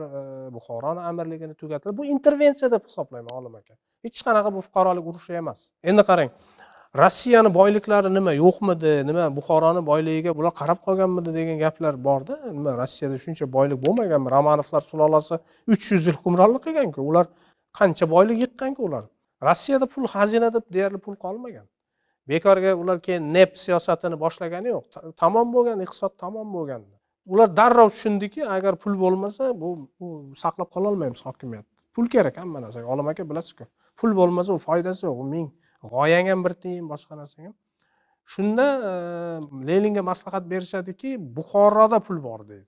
Buxoroni amirligini tugatdilar. Bu intervensiya deb hisoblayman Olim aka. Hech qanaqa bu fuqarolik urushi emas. Endi qarang, Rossiyani boyliklari nima yo'qmidi, nima Buxoroni boyligiga bular qarab qolganmidi degan gaplar borda. Nima Rossiyada shuncha boylik bo'lmaganmi? Romanovlar sulolasi 300 yil hukmronlik qilgan-ku, ular qancha boylik yiqqan-ku ular. Rossiyada pul xazinada deyarli pul qolmagan. Bekorga ular keyin nep siyosatini boshlagani yo'q. Tamom bo'lgan, iqtisod tamom bo'lgan. Ular darrov tushundiki, agar pul bo'lmasa, bu saqlab qola olmaymiz hokimiyat. Pul kerak hamma narsaga. Olim aka bilasiz-ku. Pul bo'lmasa u foydasi yo'q. U ming g'oyang ham bir tiyin, boshqa narsang ham. Shunda Leninga maslahat berishadiki, Buxoroda pul bor deydi.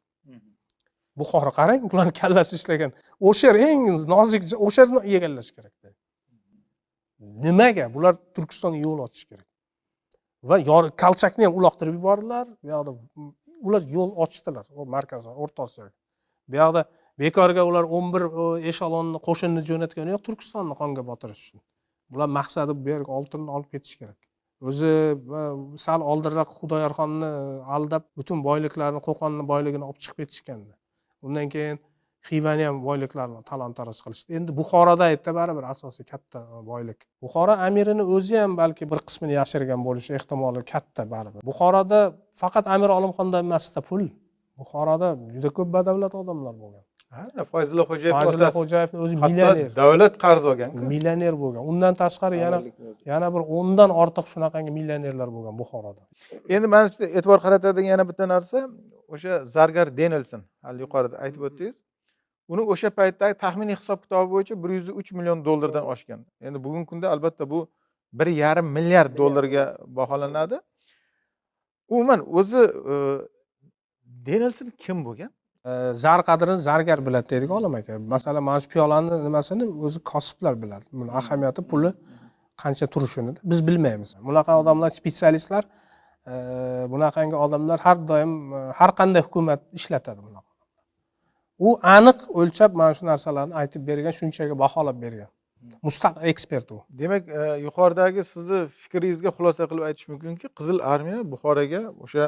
Buxoro qarang, ularning kallasi ishlagan. O'sha eng nozik, o'sha yerni egallash kerak deydi. Nimaga? Bular Turkistonga yo'l ochish kerak. Va Kolchakni ham uloqtirib yubordilar. Bu yoqda ular yo'l ochdilar, o Markaziy O'rta Osiyoga. Bu yoqda bekorga ular 11 eshelonni qo'shinni jo'natgani yo'q Turkistonni qonga botirish uchun. Bular maqsadi bu yerga oltinni olib ketish kerak. O'zi sal oldinroq Xudoyorxonni aldab butun boyliklarini, Qo'qonni boyligini olib chiqib ketishgandi. Undan keyin Xivani ham boyliklarini talon-taroj qilishdi. Endi Buxoroda aytdi baribir asosiy katta boylik. Buxoro amirini o'zi ham balki bir qismini yashirgan bo'lishi ehtimoli katta baribir. Buxoroda faqat Amir Olimxonda emasda pul. Buxoroda juda ko'p badavlat odamlar bo'lgan. Ha, Fayzulla Xo'jayev Fayzulla Xo'jayevning o'zi millioner. Davlat qarz olgan-ku. Millioner bo'lgan. Undan tashqari yana bir 10 dan ortiq shunaqangi millionerlar bo'lgan Buxoroda. Endi mana shu e'tibor qaratadigan yana bitta narsa, o'sha Zargar Denelson, hali yuqorida aytib o'tdingiz. Uni o'sha paytdagi taxminiy hisob-kitobi bo'yicha 103 million dollardan oshgan. Endi bugungi kunda albatta bu 1,5 milliard dollarga baholanadi. Umuman o'zi Denelson kim bo'lgan? Zar qadrini zargar biladi deydi olim aka. Masalan, mana shu piyolani nimasini o'zi kosiblar biladi. Buni ahamiyati, puli qancha turishini biz bilmaymiz. Bunaqa odamlar, spetsialistlar, bunaqangi odamlar har doim har qanday hukumat ishlatadi bunaqa. U aniq o'lchab mana shu narsalarni aytib bergan, shunchaga baholab bergan. Mustaqil ekspert u. Demak, yuqoridagi sizni fikringizga xulosa qilib aytish mumkinki, Qizil armiya Buxoroga o'sha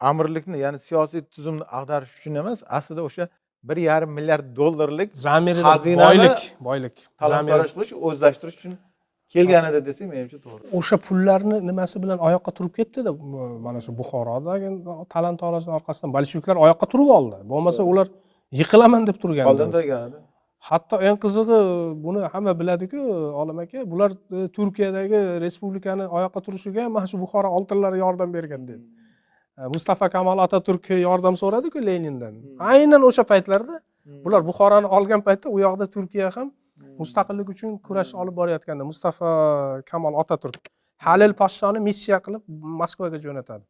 amirlikni, ya'ni siyosiy tuzumni ag'darish uchun emas, aslida o'sha 1,5 milliard dollarlik xazinani boylik talon-taroj qilish, o'zlashtirish uchun kelgan edi desak, menimcha to'g'ri. O'sha pullarni nimasi bilan oyoqqa turib ketdi-da, mana shu Buxorodagi talon-tarojning orqasidan bolsheviklar oyoqqa turib oldi. Bo'lmasa ular yiqilaman deb turgan. Hatto eng qizig'i, buni hamma biladi-ku, olim aka, bular Turkiyadagi respublikani oyoqqa turishiga mana shu Buxoro oltinlari yordam bergan dedi. Mustafa Kamol Ataturk yordam so'radi-ku Lenindan. Aynan o'sha paytlarda bular Buxoroni olgan paytda u yoqda Turkiya ham mustaqillik uchun kurash olib borayotganda Mustafa Kamol Ataturk Halil Poshshoni missiya qilib Moskvaga jo'natadi.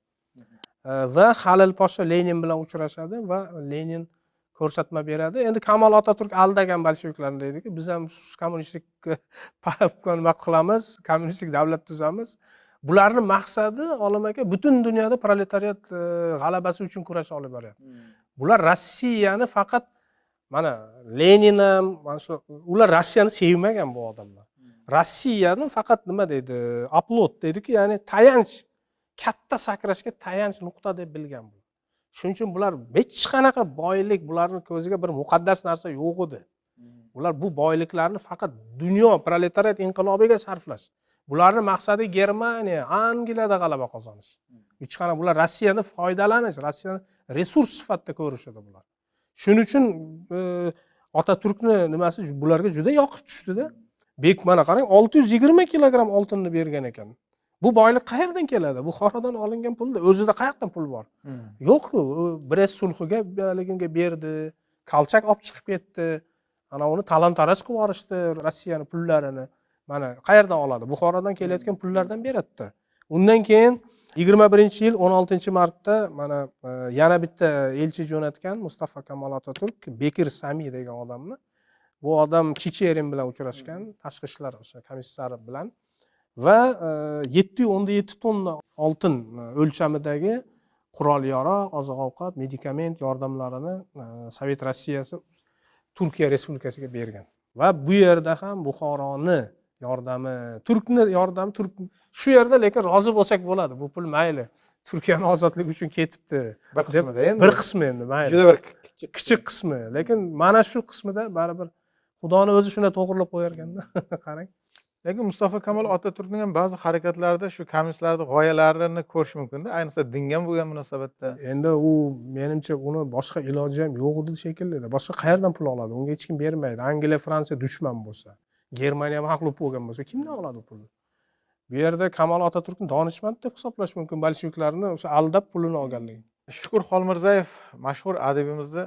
Va Halil Poshsho Lenin bilan uchrashadi va Lenin ko'rsatma beradi. Endi Kamol Ataturk aldagan bolsheviklarni deydiki, biz ham kommunistik nima qilamiz, kommunistik davlat tuzamiz. Bularning maqsadi olim aka butun dunyoda proletariat g'alabasi uchun kurash olib boryapti. Bular Rossiyani faqat mana Lenin ham, mana shu ular Rossiyani sevmagan bu odamlar. Rossiyani faqat nima deydi, oplot deydi-ku, ya'ni tayanch, katta sakrashga tayanch nuqta deb bilgan bu. Shuning uchun bular hech qanaqa boylik bularning ko'ziga bir muqaddas narsa yo'q edi. Ular bu boyliklarni faqat dunyo proletariat inqilobiga sarflash. Bularning maqsadi Germaniya, Angliyada g'alaba qozonish. Hech qanaqa bular Rossiyani foydalanish, Rossiyani resurs sifatida ko'rishadi bular. Shuning uchun Ataturkni nimasi bularga juda yoqib tushdida. Bek mana qarang, 620 kilogramm oltinni bergan ekan. Bu boylik qayerdan keladi? Buxorodan olingan pulda o'zida qayerdan pul bor? Yo'q-ku. Brest sulhiga haliginga berdi, Kolchak olib chiqib ketdi. Ana uni talon-taroj qilib yuborishdi Rossiyani pullarini. Mana qayerdan oladi? Buxorodan kelayotgan pullardan beradi. Undan keyin 21-yil 16-martda mana yana bitta elchi jo'natgan Mustafa Kamol Ataturk Bekir Sami degan odamni. Bu odam Chicherin bilan uchrashgan, tashqi ishlar o'sha komissari bilan va 7.7 tonna oltin o'lchamidagi qurol-yarog', oziq-ovqat, medikament yordamlarini Sovet Rossiyasi Turkiya Respublikasiga bergan. Va bu yerda ham Buxoroni yordami, Turkni yordami, Turk shu yerda lekin rozi bo'lsak bo'ladi. Bu pul mayli, Turkiyani ozodligi uchun ketibdi. Bir qismida endi. Bir qismi endi mayli. Juda bir kichik qismi, lekin mana shu qismida baribir Xudoni o'zi shuni to'g'rilab qo'yar ekanda. Qarang. Lekin Mustafa Kamol Ataturkning ham ba'zi harakatlarida shu kommunistlarning g'oyalarini ko'rish mumkin-da, ayniqsa dinga bo'lgan munosabatda. Endi u menimcha uni boshqa iloji ham yo'q edi shekilli. Boshqa qayerdan pul oladi? Unga hech kim bermaydi. Angliya, Fransiya dushman bo'lsa, Germaniya mag'lub bo'lgan bo'lsa, kimdan oladi pulni? Bu yerda Kamol Ataturkni donishmand deb hisoblash mumkin, bolsheviklarni o'sha aldab pulini olganligi. Shukur Xolmirzayev mashhur adibimizni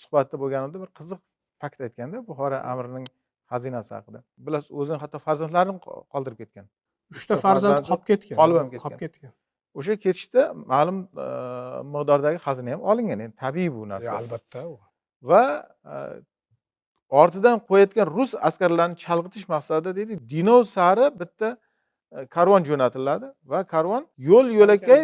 suhbatda bo'lganimda bir qiziq fakt aytganda Buxoro amirining xazinasi haqida. Bilasiz, o'zini hatto farzandlarini qoldirib ketgan. 3 ta farzand qolib ketgan. Qolib ham ketgan. O'sha ketishda ma'lum miqdordagi xazina ham olingan. Endi tabiiy bu narsa. Albatta. Va ortidan qo'yayotgan rus askarlarini chalg'itish maqsadida deydi, Dinov sari bitta karvon jo'natiladi va karvon yo'l yo'lakay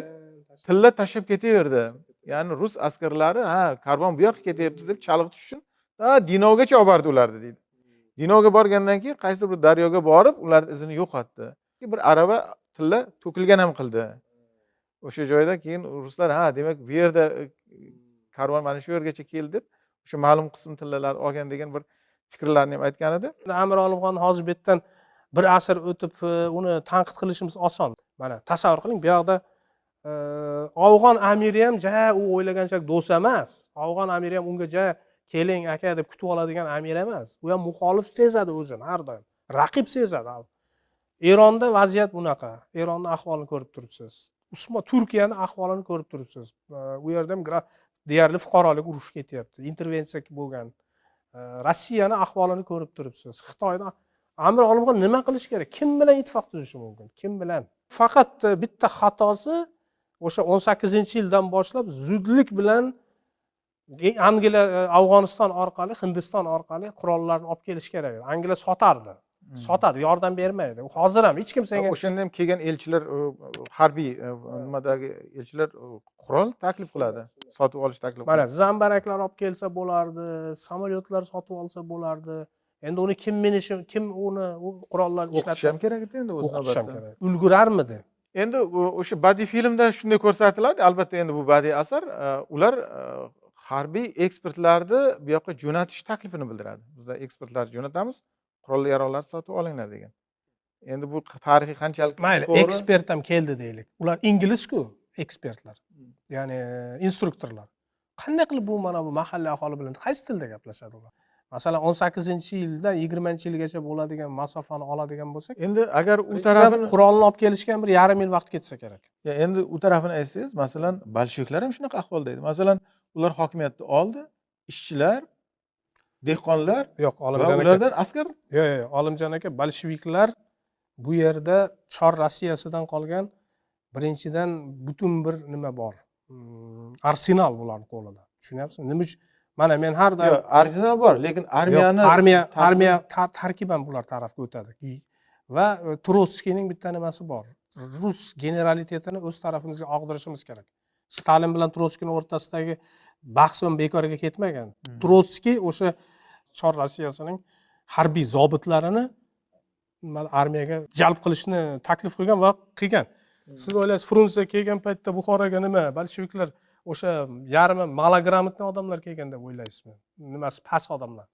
tilla tashlab ketaverdi. Ya'ni rus askarlari, ha, karvon bu yoqqa ketyapti deb chalg'itish uchun Dinovgacha olib bordi ularni deydi. Dinovga borgandan keyin qaysidir bir daryoga borib, ularning izini yo'qotdi. Bir arava tilla to'kilgan ham qildi. O'sha joyda keyin ruslar ha, demak bu yerda karvon mana shu yergacha keldi deb o'sha ma'lum qism tillalar olgan degan bir fikrlarni ham aytgan edi. Amir Olimxon hozir bu yerdan bir asr o'tib uni tanqid qilishimiz oson. Mana tasavvur qiling, bu yoqda Afg'on amiri ham ja u o'ylaganchalik do'st emas. Afg'on amiri ham unga ja keling aka deb kutib oladigan amir emas. U ham muxolif sezadi o'zini har doim. Raqib sezadi. Eronda vaziyat bunaqa. Eronni ahvolini ko'rib turibsiz. Usmon Turkiyani ahvolini ko'rib turibsiz. U yerda ham deyarli fuqarolik urush ketyapti. Intervensiya bo'lgan. Rossiyani ahvolini ko'rib turibsiz. Xitoyni Amir Olimxon nima qilish kerak? Kim bilan ittifoq tuzishi mumkin? Kim bilan? Faqat bitta xatosi o'sha 18-yildan boshlab zudlik bilan Angliya Afg'oniston orqali, Hindiston orqali qurollarni olib kelish kerak edi. Angliya sotardi. Sotadi, yordam bermaydi. Hozir ham hech kim senga o'shanda ham kelgan elchilar harbiy nimadagi elchilar qurol taklif qiladi, sotib olish taklif qiladi. Mana zambaraklar olib kelsa bo'lardi, samolyotlar sotib olsa bo'lardi. Endi uni kim minishi, kim uni u qurollarni ishlatishi o'qitish ham kerak edi endi o'z navbatida. Ulgurarmidi? Endi o'sha badiiy filmda shunday ko'rsatiladi. Albatta endi bu badiiy asar, ular harbiy ekspertlarni bu yoqqa jo'natish taklifini bildiradi. Bizlar ekspertlar jo'natamiz, qurol yarog'lar sotib olinglar degan. Endi bu tarixiy qanchalik mayli, ekspert ham keldi deylik. Ular ingliz-ku, ekspertlar. Ya'ni instruktorlar. Qanday qilib bu mana bu mahalliy aholi bilan qaysi tilda gaplashadi ular? Masalan, 18-yildan 20-yilgacha bo'ladigan masofani oladigan bo'lsak, endi agar u tarafini qurolni olib kelishga bir yarim yil vaqt ketsa kerak. Ya endi u tarafini aytsangiz, masalan, bolsheviklar ham shunaqa ahvolda edi. Masalan, ular hokimiyatni oldi, ishchilar, dehqonlar, yo'q, Olimjon aka, ulardan askar. Yo'q, yo'q, Olimjon aka, bolsheviklar bu yerda Chor Rossiyasidan qolgan birinchidan butun bir nima bor. Arsenal bularning qo'lida. Tushunyapsizmi? Nima uchun? Mana men har doim arsenal bor, lekin armiyani armiya tarkiban bular tarafga o'tadi. Va Trotskiyning bitta nimasi bor. Rus generalitetini o'z tarafimizga og'dirishimiz kerak. Stalin bilan Trotskiyning o'rtasidagi bahs ham bekorga ketmagan. Trotskiy o'sha Chor Rossiyasining harbiy zobitlarini armiyaga jalb qilishni taklif qilgan va qilgan. Siz o'ylaysiz, Frunze kelgan paytda Buxoroga nima, bolsheviklar o'sha yarmi malogramotli odamlar kelgan deb o'ylaysizmi? Nimasi past odamlar?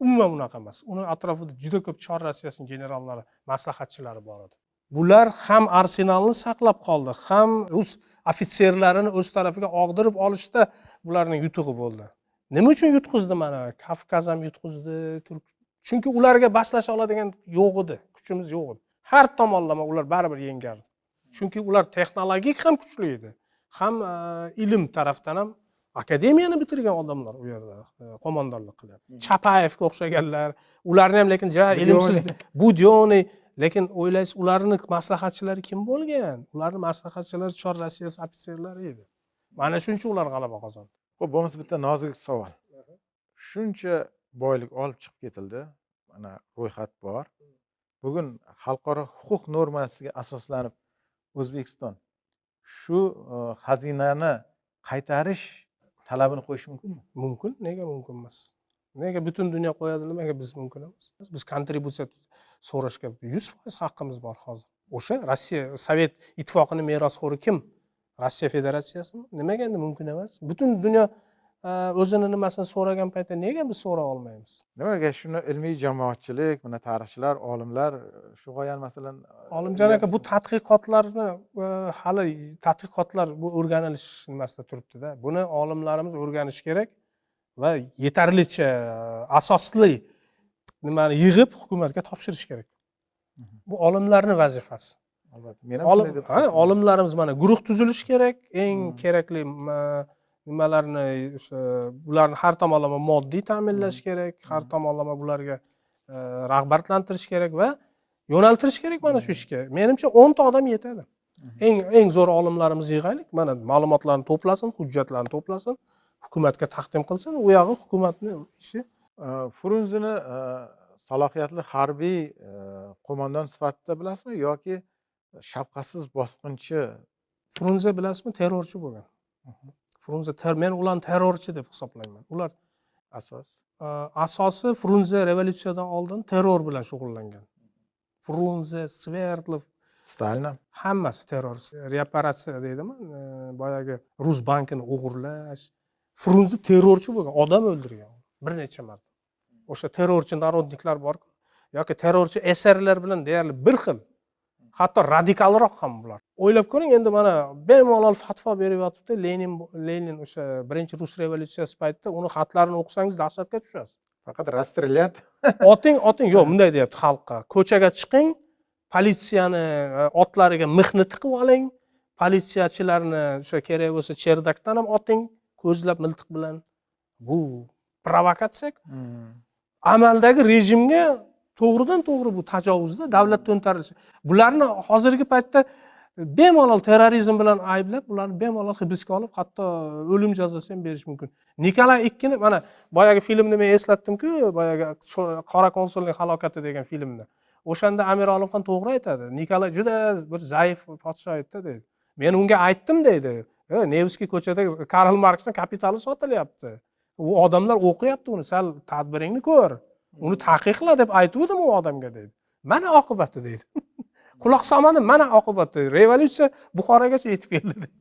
Umuman unaqa emas. Uni atrofida juda ko'p Chor Rossiyasining generallari, maslahatchilari bor edi. Bular ham arsenalni saqlab qoldi, ham rus ofitserlarini o'z tarafiga og'dirib olishda bularning yutug'i bo'ldi. Nima uchun yutqizdi mana? Kavkaz ham yutqizdi, Turk. Chunki ularga baslasha oladigan yo'q edi, kuchimiz yo'q edi. Har tomonlama ular baribir yengardi. Chunki ular texnologik ham kuchli edi, ham ilm tarafdan ham akademiyani bitirgan odamlar u yerda qo'mondonlik qilyapti. Chapayevga o'xshaganlar, ularni ham lekin ja ilmsiz, Budyonniy, lekin o'ylaysiz ularning maslahatchilari kim bo'lgan? Ularning maslahatchilari Chor Rossiyasi ofitserlari edi. Mana shuning uchun ular g'alaba qozondi. Xo'p, bo'lmasa bitta nozik savol. Shuncha boylik olib chiqib ketildi. Mana ro'yxat bor. Bugun xalqaro huquq normasiga asoslanib O'zbekiston shu xazinani qaytarish talabini qo'yish mumkinmi? Mumkin, nega mumkin emas? Nega butun dunyo qo'yadi, nimaga biz mumkin emas? Biz kontributsiya so'rashga 100% haqqimiz bor hozir. O'sha Rossiya Sovet ittifoqining merosxo'ri kim? Rossiya Federatsiyasimi? Nimaga endi mumkin emas? Butun dunyo o'zini nimasini so'ragan paytda nega biz so'ra olmaymiz? Nimaga shuni ilmiy jamoatchilik, mana tarixchilar, olimlar shu g'oyani masalan Olimjon aka, bu tadqiqotlarni hali tadqiqotlar bu o'rganilish nimasida turibdi-da. Buni olimlarimiz o'rganishi kerak va yetarlicha asosli nimani yig'ib hukumatga topshirish kerak. Bu olimlarning vazifasi. Albatta. Men ham shunday deb hisoblayman. Olimlarimiz mana guruh tuzilishi kerak, eng kerakli nimalarni o'sha bularni har tomonlama moddiy ta'minlash kerak, har tomonlama bularga rag'batlantirish kerak va yo'naltirish kerak mana shu ishga. Menimcha 10 ta odam yetadi. Eng zo'r olimlarimizni yig'aylik, mana ma'lumotlarni to'plasin, hujjatlarni to'plasin, hukumatga taqdim qilsin, u yog'i hukumatning ishi. Frunzeni salohiyatli harbiy qo'mondon sifatida bilasizmi yoki shafqatsiz bosqinchi? Frunze bilasizmi, terrorchi bo'lgan. Frunze, men ularni terrorchi deb hisoblayman. Ular asosi Frunze revolyutsiyadan oldin terror bilan shug'ullangan. Frunze, Sverdlov, Stalin ham. Hammasi terrorist. Reparatsiya deydimi, boyagi rus bankini o'g'irlash. Frunze terrorchi bo'lgan, odam o'ldirgan bir necha marta. O'sha terrorchi народникlar borku, yoki terrorchi SRlar bilan deyarli bir xil, hatto radikalroq ham bular. O'ylab ko'ring, endi mana bemalol fatvo berib yotibdi Lenin. Lenin o'sha birinchi rus revolyutsiyasi paytida uni xatlarini o'qisangiz dahshatga tushasiz. Faqat расстрелять. Oting, oting, yo'q, bunday deyapti xalqqa: ko'chaga chiqing, politsiyani otlariga mixni tiqib oling, politsiyachilarni o'sha kerak bo'lsa cherdakdan ham oting, ko'zlab miltiq bilan. Bu provokatsiya. Amaldagi rejimga to'g'ridan to'g'ri bu tajovuzda, davlat to'ntarilishi. Bularni hozirgi paytda bemalol terrorizm bilan ayblab, ularni bemalol hibsga olib, hatto o'lim jazosi ham berish mumkin. Nikolay ikkini, mana boyagi filmni men eslatdimku, boyagi Qora konsulning halokati degan filmni. O'shanda Amir Olimxon to'g'ri aytadi: Nikolay juda bir zaif podsho edida, deydi. Men unga aytdim, deydi, Nevskiy ko'chada Karl Marksni "Kapitali" sotilyapti, u odamlar o'qiyapti uni, sal tadbiringni ko'r, uni taqiqla deb aytuvdim u odamga, deydi. Mana oqibati, deydi. Quloq solmadim, mana oqibati, revolyutsiya Buxorogacha yetib keldi, deydi.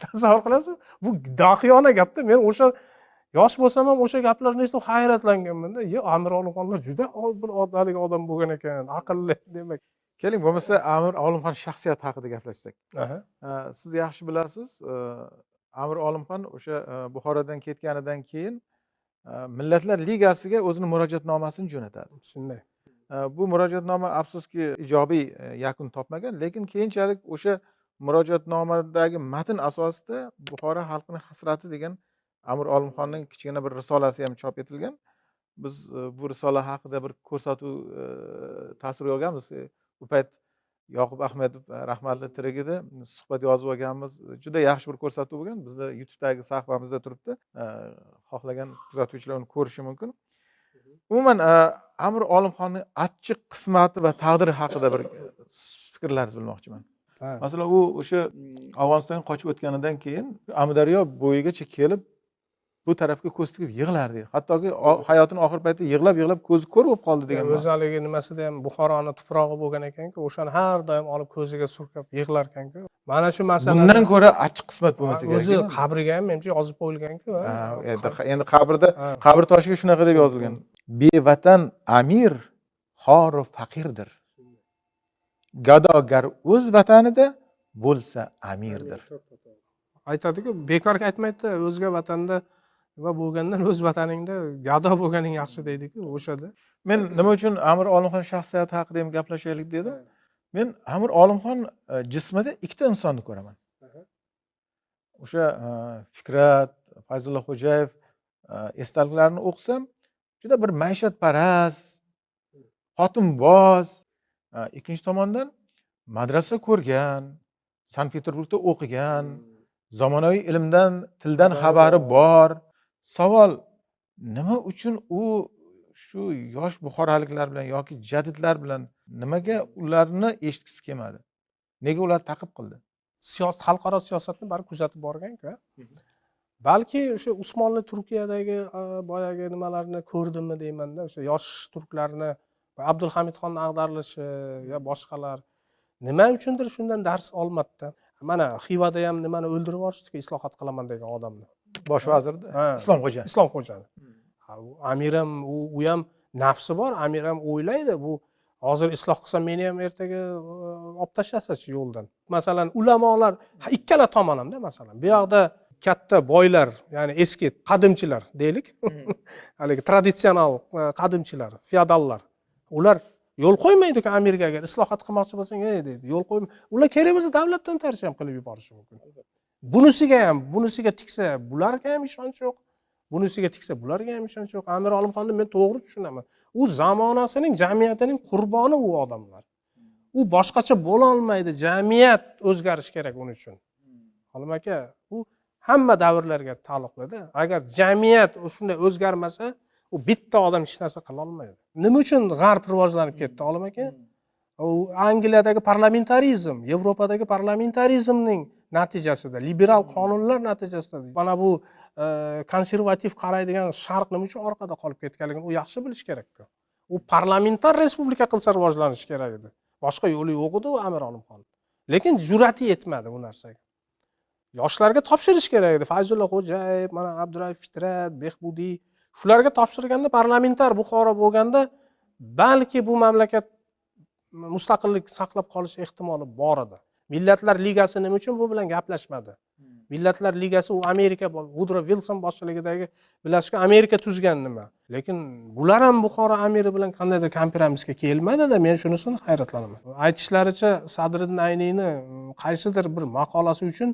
Tasavvur qilasizmi, bu dohiyona gapda. Men o'sha yosh bo'lsam ham o'sha gaplarni eshitib hayratlanganmanda. Ye, Amir Olimxonlar juda bir haligi odam bo'lgan ekan, aqlli demak. Keling, bo'lmasa Amir Olimxon shaxsiyati haqida gaplashsak. Siz yaxshi bilasiz, Amir Olimxon o'sha Buxorodan ketganidan keyin Millatlar Ligasiga o'zini murojaatnomasini jo'natadi. Shunday. Bu murojaatnoma afsuski ijobiy yakun topmagan, lekin keyinchalik o'sha murojaatnomadagi matn asosida "Buxoro xalqining hasrati" degan Amir Olimxonning kichkina bir risolasi ham chop etilgan. Biz bu risola haqida bir ko'rsatuv tasvirga olganmiz. U payt Yoqub Ahmedov rahmatli tirik edi, suhbat yozib olganmiz. Juda yaxshi bir ko'rsatuv bo'lgan, bizda YouTubedagi sahifamizda turibdi, xohlagan kuzatuvchilar uni ko'rishi mumkin. Umuman Amir Olimxonning achchiq qismati va taqdiri haqida bir fikrlaringizni bilmoqchiman. Masalan, u o'sha Afg'onistonga qochib o'tganidan keyin Amudaryo bo'yigacha kelib, bu tarafga ko'z tikib yig'lardi. Hattoki hayotini oxirgi paytida yig'lab yig'lab ko'zi ko'r bo'lib qoldi degan. O'zi haligi nimasida ham Buxoroni tuprog'i bo'lgan ekanku, o'shani har doim olib ko'ziga surkab yig'lar ekanku. Mana shu masala. Bundan ko'ra achchiq qismat bo'lmasa kerak. O'zi qabriga ham menimcha yozib qo'yilganku. Endi qabrda, qabr toshiga shunaqa deb yozilgan: bevatan amir xoru faqirdir, gadogar o'z vatanida bo'lsa amirdir. Aytadiku, bekorga aytmaydida, o'zga vatanda nima bo'lgandan o'z vataningda gado bo'lganing yaxshi deydiku o'shada. Men nima uchun Amir Olimxon shaxsiyati haqida ham gaplashaylik dedim. Men Amir Olimxon jismida ikkita insonni ko'raman. O'sha Fikrat, Fayzulla Xo'jayev esdaliklarini o'qisam, juda bir maishatparast, xotinboz, ikkinchi tomondan madrasa ko'rgan, Sankt Peterburgda o'qigan, zamonaviy ilmdan, tildan xabari bor. Savol, nima uchun u shu yosh buxoroliklar bilan yoki jadidlar bilan nimaga ularni eshitgisi kelmadi? Nega ular ta'qib qildi? Siyosat, xalqaro siyosatni bari kuzatib borgan-ku. Balki o'sha Usmonli Turkiyadagi boyagi nimalarni ko'rdimmi deymanda, o'sha yosh turklarni, Abdulhamidxonni ag'darilishi yo boshqalar, nima uchundir shundan dars olmadida. Mana Xivada ham nimani o'ldirib yuborishdi-ku, islohot qilaman degan odamni. Bosh vazirni, Islomxo'ja. Islomxo'jani. Amir ham, u ham nafsi bor, amir ham o'ylaydi, bu hozir isloh qilsam meni ham ertaga olib tashlasachi yo'ldan. Masalan, ulamolar ikkala tomon hamda, masalan, bu yoqda katta boylar, ya'ni eski qadimchilar deylik, haligi traditsional qadimchilar, feodallar. Ular yo'l qo'ymaydi-ku amirga, agar islohot qilmoqchi bo'lsang, ey deydi, yo'l qo'yma. Ular kerak bo'lsa davlat to'ntarishi ham qilib yuborishi mumkin. Bunisiga ham, bunisiga tiksa, bularga ham ishonch yo'q. Bunisiga tiksa, bularga ham ishonch yo'q. Amir Olimxonni men to'g'ri tushunaman. U zamonasining, jamiyatining qurboni u odamlar. U boshqacha bo'la olmaydi. Jamiyat o'zgarishi kerak uning uchun. Olim aka, u hamma davrlarga taalluqlida. Agar jamiyat shunday o'zgarmasa, u bitta odam hech narsa qila olmaydi. Nima uchun G'arb rivojlanib ketdi, Olim aka? U Angliyadagi parlamentarizm, Yevropadagi parlamentarizmning natijasida, liberal qonunlar natijasida mana bu konservativ qaraydigan Sharq nima uchun orqada qolib ketganligini u yaxshi bilish kerak-ku. U parlamentar respublika qilsa rivojlanishi kerak edi. Boshqa yo'li yo'q edi u Amir Olimxon. Lekin jur'ati yetmadi bu narsaga. Yoshlarga topshirish kerak edi. Fayzulla Xo'jayev, mana Abduraif Fitrat, Behbudiy, shularga topshirganda parlamentar Buxoro bo'lganda balki bu mamlakat mustaqillik saqlab qolish ehtimoli bor edi. Millatlar Ligasi nima uchun bu bilan gaplashmadi? Millatlar Ligasi u Amerika, Vudro Vilson boshchiligidagi, bilasizku, Amerika tuzgan nima. Lekin bular ham Buxoro amiri bilan qandaydir kompromissga kelmadi-da, men shunisini hayratlanaman. Aytishlaricha Sadriddin Ayniyni qaysidir bir maqolasi uchun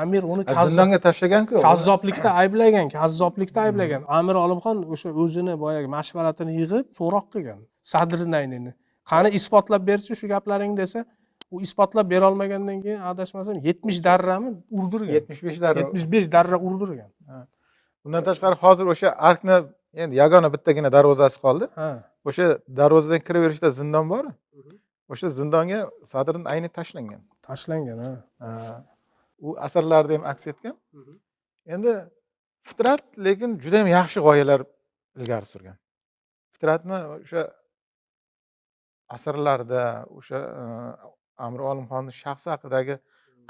amir uni zindonga tashlagan-ku. Kazzoblikda ayblagan, kazzoblikda ayblagan. Amir Olimxon o'sha o'zini boyagi mashvaratini yig'ib so'roq qilgan Sadriddin Ayniyni. Qani isbotlab berchi shu gaplaringni desa, u isbotlab bera olmagandan keyin adashmasam 70 darrami urdirgan. 75 darra. 75 darra urdirgan. Bundan tashqari hozir o'sha arkni endi yagona bittagina darvozasi qoldi. O'sha darvozadan kiraverishda zindon bor. O'sha zindonga Sadriddin Ayniy tashlangan. Tashlangan, ha. U asarlarda ham aks etgan. Endi Fitrat lekin juda ham yaxshi g'oyalar ilgari surgan. Fitratni o'sha asarlarda, o'sha Amir Olimxonning shaxsi haqidagi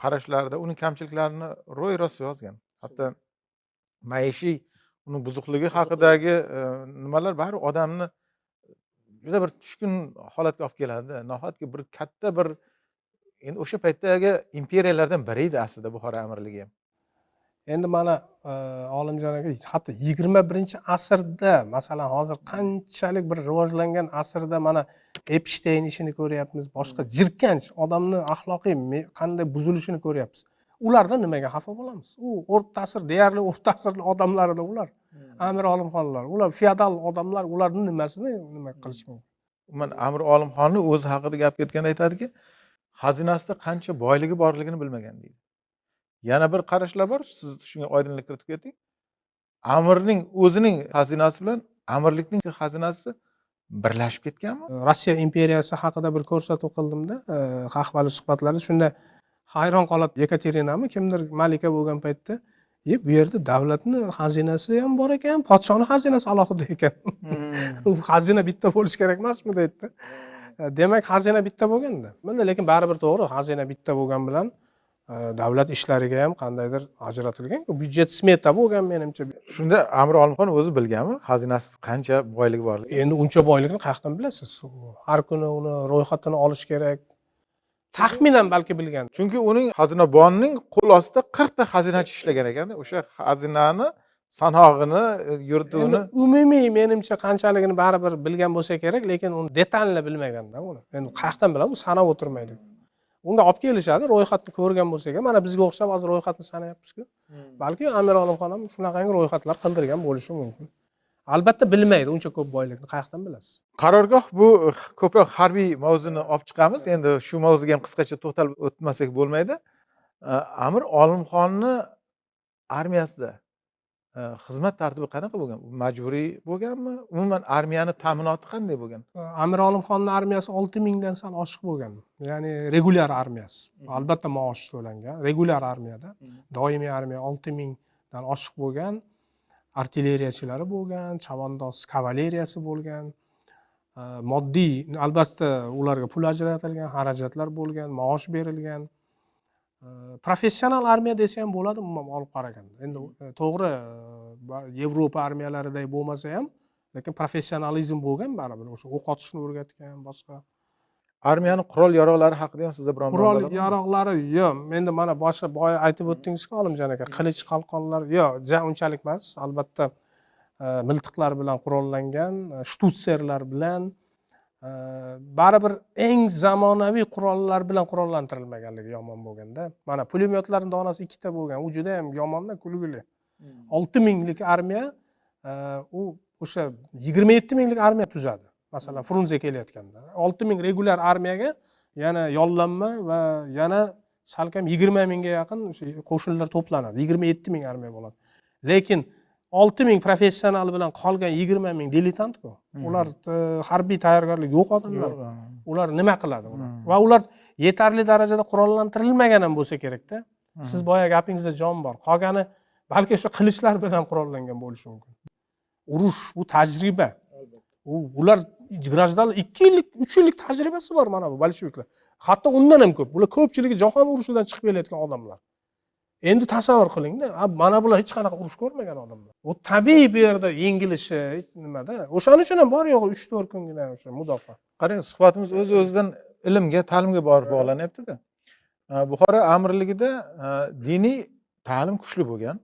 qarashlarida uning kamchiliklarini ro'y-rost yozgan. Hatto maishiy uning buzuqligi haqidagi nimalar bari odamni juda bir tushkun holatga olib keladi. Nahotki bir katta bir endi o'sha paytdagi imperiyalardan biri edi aslida Buxoro amirligi ham. Endi mana Olimjon aka, hatto 21-asrda, masalan, hozir qanchalik bir rivojlangan asrda mana Epstein ishini ko'ryapmiz, boshqa jirkanch odamni axloqiy qanday buzilishini ko'ryapmiz. Ularda nimaga xafa bo'lamiz? U o'rta asr, deyarli o'rta asrli odamlar edi ular. Amir Olimxonlar, ular feodal odamlar, ularning nimasini nima qilish mumkin? Umuman Amir Olimxonni o'zi haqida gap ketganda aytadiki, xazinasida qancha boyligi borligini bilmagan deydi. Yana bir qarashlar bor, siz shunga oydinlik kiritib keting. Amirning o'zining xazinasi bilan amirlikning xazinasi birlashib ketganmi? Rossiya imperiyasi haqida bir ko'rsatuv qildimda, qahvali suhbatlarda shunda hayron qolib, Yekaterinami kimdir malika bo'lgan paytda, bu yerda davlatning xazinasi ham bor ekan, podshoning xazinasi alohida ekan. U xazina bitta bo'lishi kerak emasmi deydi. Demak, xazina bitta bo'lganda. Bunda lekin baribir to'g'ri, xazina bitta bo'lgan bilan davlat ishlariga ham qandaydir ajratilgan byudjet smeta bo'lgan menimcha. Shunda Amir Olimxon o'zi bilganmi xazinasi qancha boyligi borligini? Endi uncha boylikni qayerdan bilasiz? Har kuni uni ro'yxatini olish kerak. Taxminan balki bilgan. Chunki uning xazinabonning qo'l ostida 40 ta xazinachi ishlagan ekanda, o'sha xazinani sanog'ini, yurituvini umumiy menimcha qanchaligini baribir bilgan bo'lsa kerak, lekin uni detalni bilmaganda uni. Endi qayerdan biladi, u sanab o'tirmaydi. Unga olib kelishadi, ro'yxatni ko'rgan bo'lsa kerak. Mana bizga o'xshab hozir ro'yxatni sanayapmiz-ku. Balki Amir Olimxon ham shunaqangi ro'yxatlar qildirgan bo'lishi mumkin. Albatta bilmaydi uncha ko'p boylikni qayerdan bilasiz? Qarorgoh bu ko'proq harbiy mavzuni olib chiqamiz. Endi shu mavzuga ham qisqacha to'xtalib o'tmasak bo'lmaydi. Amir Olimxonni armiyasida xizmat tartibi qanaqa bo'lgan? Majburiy bo'lganmi? Umuman armiyani ta'minoti qanday bo'lgan? Amir Olimxonning armiyasi 6000 dan sal oshiq bo'lgan. Ya'ni regulyar armiyasi. Albatta maosh to'langan. Regulyar armiyada doimiy armiya 6000 dan oshiq bo'lgan. Artilleriyachilari bo'lgan, chavandoz kavaleriyasi bo'lgan. Moddiy albatta ularga pul ajratilgan, xarajatlar bo'lgan, maosh berilgan. Professional armiya desa ham bo'ladi umuman olib qaraganda. Endi to'g'ri, Yevropa armiyalariday bo'lmasa ham, lekin professionalizm bo'lgan baribir. O'sha o'q otishni o'rgatgan, boshqa. Armiyani qurol yarog'lari haqida ham sizda biron qurol yarog'lari yo'q. Endi mana boshqa boya aytib o'tdingizku Olimjon aka, qilich qalqonlar yo'q, ja unchalik emas. Albatta miltiqlar bilan qurollangan, shtutserlar bilan, baribir eng zamonaviy qurollar bilan qurollantirilmaganligi yomon bo'lganda. Mana pulemyotlarning donasi 2 ta bo'lgan, u juda ham yomonda, kulgili. 6000 lik armiya u o'sha 27 minglik armiya tuzadi. Masalan, Frunze kelayotganda 6000 regulyar armiyaga yana yollanma va yana salkam 20 mingga yaqin o'sha qo'shinlar to'planadi. 27 ming armiya bo'ladi. Lekin 6000 professional bilan qolgan 20 ming diletantku. Ular harbiy tayyorgarlik yo'q odamlar. Ular nima qiladi ular? Va ular yetarli darajada qurollantirilmagan ham bo'lsa kerakda. Siz boya gapingizda jon bor. Qolgani balki o'sha qilichlar bilan qurollangan bo'lishi mumkin. Urush bu tajriba. Ular grajdanlar 2 yillik, 3 yillik tajribasi bor mana bu bolsheviklar. Hatto undan ham ko'p. Bular ko'pchiligi jahon urushidan chiqib kelayotgan odamlar. Endi tasavvur qilingda, mana bular hech qanaqa urush ko'rmagan odamlar. U tabiiy bu yerda yengilishi nimada? O'shaning uchun ham bor yo'g'i 3-4 kungina o'sha mudofaa. Qarang, suhbatimiz o'z-o'zidan ilmga, ta'limga borib bog'lanyapti-da. Buxoro amirligida diniy ta'lim kuchli bo'lgan.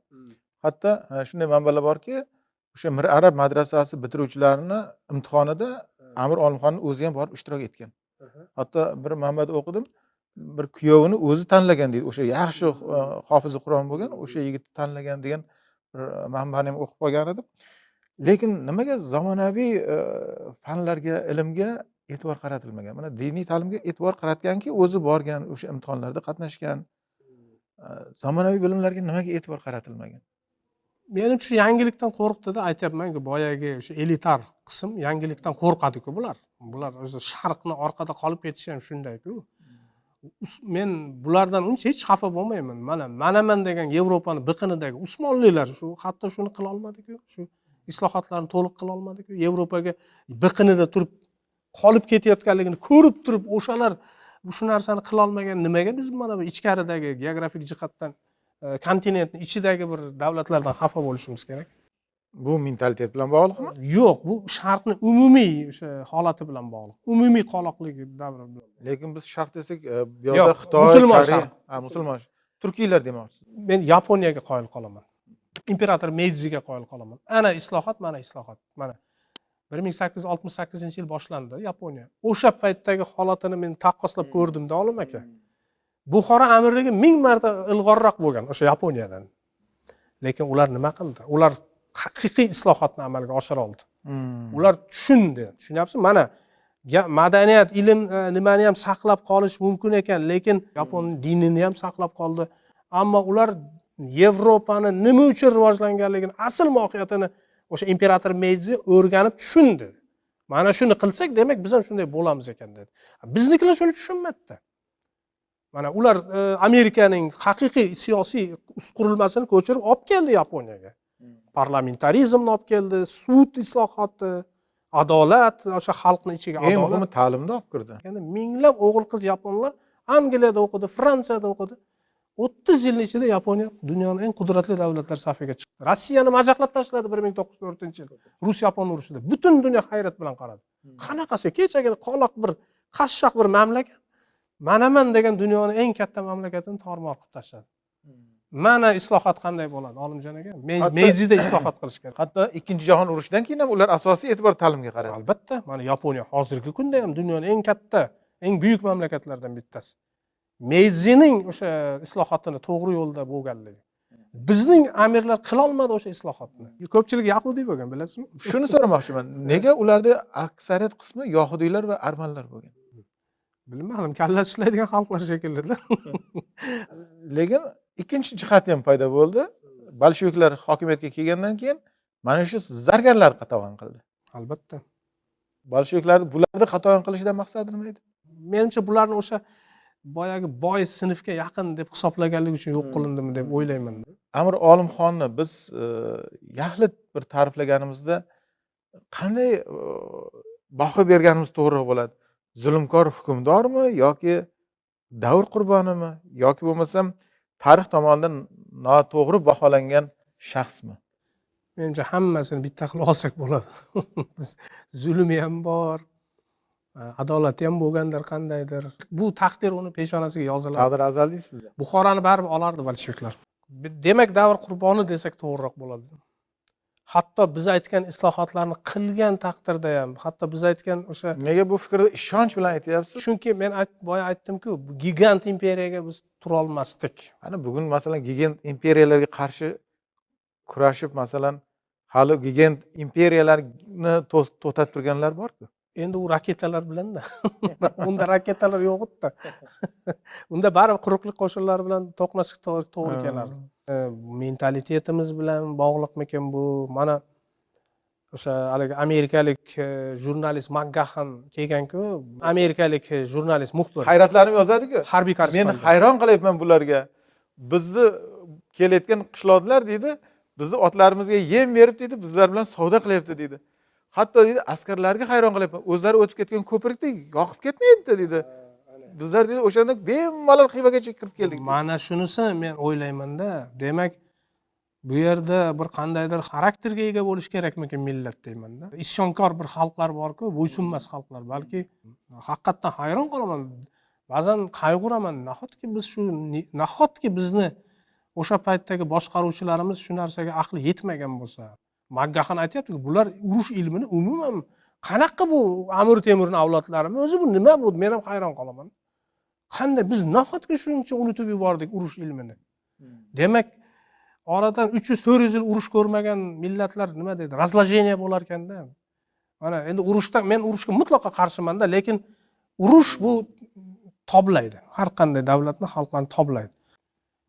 Hatto shunday manbalar borki, o'sha Mir Arab madrasasi bitiruvchilarini imtihonida Amir Olimxonning o'zi ham borib ishtirok etgan. Hatto bir manbada o'qidim, bir kuyovini o'zi tanlagan deydi. O'sha yaxshi hofizi Qur'on bo'lgan, o'sha yigitni tanlagan degan bir manbani ham o'qib qolgan edim. Lekin nimaga zamonaviy fanlarga, ilmga e'tibor qaratilmagan? Mana diniy ta'limga e'tibor qaratganki, o'zi borgan, o'sha imtihonlarda qatnashgan. Zamonaviy bilimlarga nimaga e'tibor qaratilmagan? Menimcha yangilikdan qo'rqdi-da, aytyapman-ku, boyagi o'sha elitar qism yangilikdan qo'rqadi-ku bular. Bular o'zi sharqni orqada qolib ketishi ham shunday-ku. Men bulardan uncha hech xafa bo'lmayman. Mana manaman degan Yevropani biqinidagi Usmonlilar shu hatto shuni qila olmadi-ku, shu islohotlarni to'liq qila olmadi-ku. Yevropaga biqinida turib qolib ketayotganligini ko'rib turib, o'shalar shu narsani qila olmagan, nimaga biz mana bu ichkaridagi geografik jihatdan kontinentning ichidagi bir davlatlardan xafa bo'lishimiz kerak? Bu mentalitet bilan bog'liqmi? Yo'q, bu sharqni umumiy o'sha holati bilan bog'liq. Umumiy qoloqligi davri bilan. Lekin biz sharq desak, bu yoqda Xitoy, Koreya, musulmon, turkiylar demoqchisiz. Men Yaponiyaga qoyil qolaman. Imperator Meydziga qoyil qolaman. Ana islohot, mana islohot. Mana 1868-yil boshlandi Yaponiya. O'sha paytdagi holatini men taqqoslab ko'rdimda, olim aka. Buxoro amirligi 1000 marta ilg'orroq bo'lgan o'sha Yaponiyadan. Lekin ular nima qildi? Ular haqiqiy islohotni amalga oshira oldi. Ular tushundi. Tushunyapsizmi? Mana madaniyat, ilm nimani ham saqlab qolish mumkin ekan, lekin yapon dinini ham saqlab qoldi. Ammo ular Yevropani nima uchun rivojlanganligini, asl mohiyatini o'sha imperator Meyzi o'rganib tushundi. Mana shuni qilsak, demak biz ham shunday bo'lamiz ekan dedi. Biznikilar shuni tushunmadi. Mana ular Amerikaning haqiqiy siyosiy qurilmasini ko'chirib olib keldi Yaponiyaga. Parlamentarizmni olib keldi, sud islohoti, adolat, o'sha xalqni ichiga adolat. Eng muhimi ta'limni olib kirdi. Ya'ni minglab o'g'il qiz yaponlar Angliyada o'qidi, Fransiyada o'qidi. 30 yilning ichida Yaponiya dunyoning eng qudratli davlatlar safiga chiqdi. Rossiyani majaqlab tashladi 1904-yil Rus-Yapon urushida. Butun dunyo hayrat bilan qaradi. Qanaqasi kechagina qoloq bir qashshoq bir mamlakat manaman degan dunyoning eng katta mamlakatini tormor qilib tashladi. Mana islohot qanday bo'ladi, Olimjon aka? Meyzida islohot qilish kerak. Hatto 2 jahon urushidan keyin ham ular asosiy e'tibor ta'limga qaradi. Albatta, mana Yaponiya hozirgi kunda ham dunyoning eng katta, eng buyuk mamlakatlardan bittasi. Meyzining o'sha islohotini to'g'ri yo'lda bo'lganligi. Bizning amirlar qila olmadi o'sha islohotni. Ko'pchilik yahudiy bo'lgan, bilasizmi? Shuni so'ramoqchiman. Nega ularda aksariyat qismi yahudiylar va armanlar bo'lgan? Bilmadim, kallasi ishlaydigan xalqlar shekillilar. Lekin ikkinchi jihati ham paydo bo'ldi. Bolsheviklar hokimiyatga kelgandan keyin mana shu zargarlar qatag'on qildi. Albatta. Bolsheviklar bularni qatag'on qilishidan maqsadi nima edi? Menimcha bularni o'sha boyagi boy sinfga yaqin deb hisoblaganlik uchun yo'q qilindimi deb o'ylayman. Amir Olimxonni biz yaxlit bir ta'riflaganimizda qanday baho berganimiz to'g'riroq bo'ladi? Zulmkor hukmdormi yoki davr qurbonimi yoki bo'lmasam tarix tomonidan noto'g'ri baholangan shaxsmi? Menimcha hammasini bitta qilib olsak bo'ladi. Zulmi ham bor, adolati ham bo'lgandir qandaydir. Bu taqdir uni peshonasiga yoziladi. Taqdir azal deysiz. Buxoroni baribir olardi bolsheviklar. Demak, davr qurboni desak to'g'riroq bo'ladi. Hatto biz aytgan islohotlarni qilgan taqdirda ham, hatto biz aytgan o'sha... Nega bu fikrni ishonch bilan aytyapsiz? Chunki men boya aytdimku, gigant imperiyaga biz tura olmasdik. Ana bugun masalan gigant imperiyalarga qarshi kurashib, masalan, hali gigant imperiyalarni to'xtatib turganlar bor-ku. Endi u raketalar bilan-da. Unda raketalar yo'q edi-da. Unda baribir quruqlik qo'shinlari bilan to'qnashish to'g'ri kelardi. Mentalitetimiz bilan bog'liqmikin bu? Mana o'sha haligi amerikalik jurnalist McGahan kelgan-ku, amerikalik jurnalist muxbir. Hayratlanib yozadi-ku. Harbiy korrespondent. Men hayron qolyapman bularga. Bizni kelayotgan qishloqlar deydi, bizni otlarimizga yem berib deydi, bizlar bilan savdo qilyapti deydi. Hatto deydi, askarlarga hayron qolyapman. O'zlari o'tib ketgan ko'prikda yoqib ketmaydi deydi. Bizlar deydi o'shanda bemalol Xivagacha kirib keldik. Mana shunisi men o'ylaymanda, demak bu yerda bir qandaydir xarakterga ega bo'lish kerakmikin millat deymanda. Isyonkor bir xalqlar bor-ku, bo'ysunmas xalqlar. Balki haqiqatdan hayron qolaman. Ba'zan qayg'uraman, nahotki biz shu, nahotki bizni o'sha paytdagi boshqaruvchilarimiz shu narsaga aqli yetmagan bo'lsa. Maggaxon aytyapti-ku, bular urush ilmini umuman qanaqa bu Amir Temurning avlodlarimi o'zi bu nima bu? Men ham hayron qolaman. Qanday biz nahotki shuncha unutib yubordik urush ilmini? Demak, oradan 300-400 yil urush ko'rmagan millatlar nima deydi? Razложение bo'lar ekanda. Mana endi urushda men urushga mutlaqo qarshimanda, lekin urush bu toblaydi. Har qanday davlatni, xalqlarni toblaydi.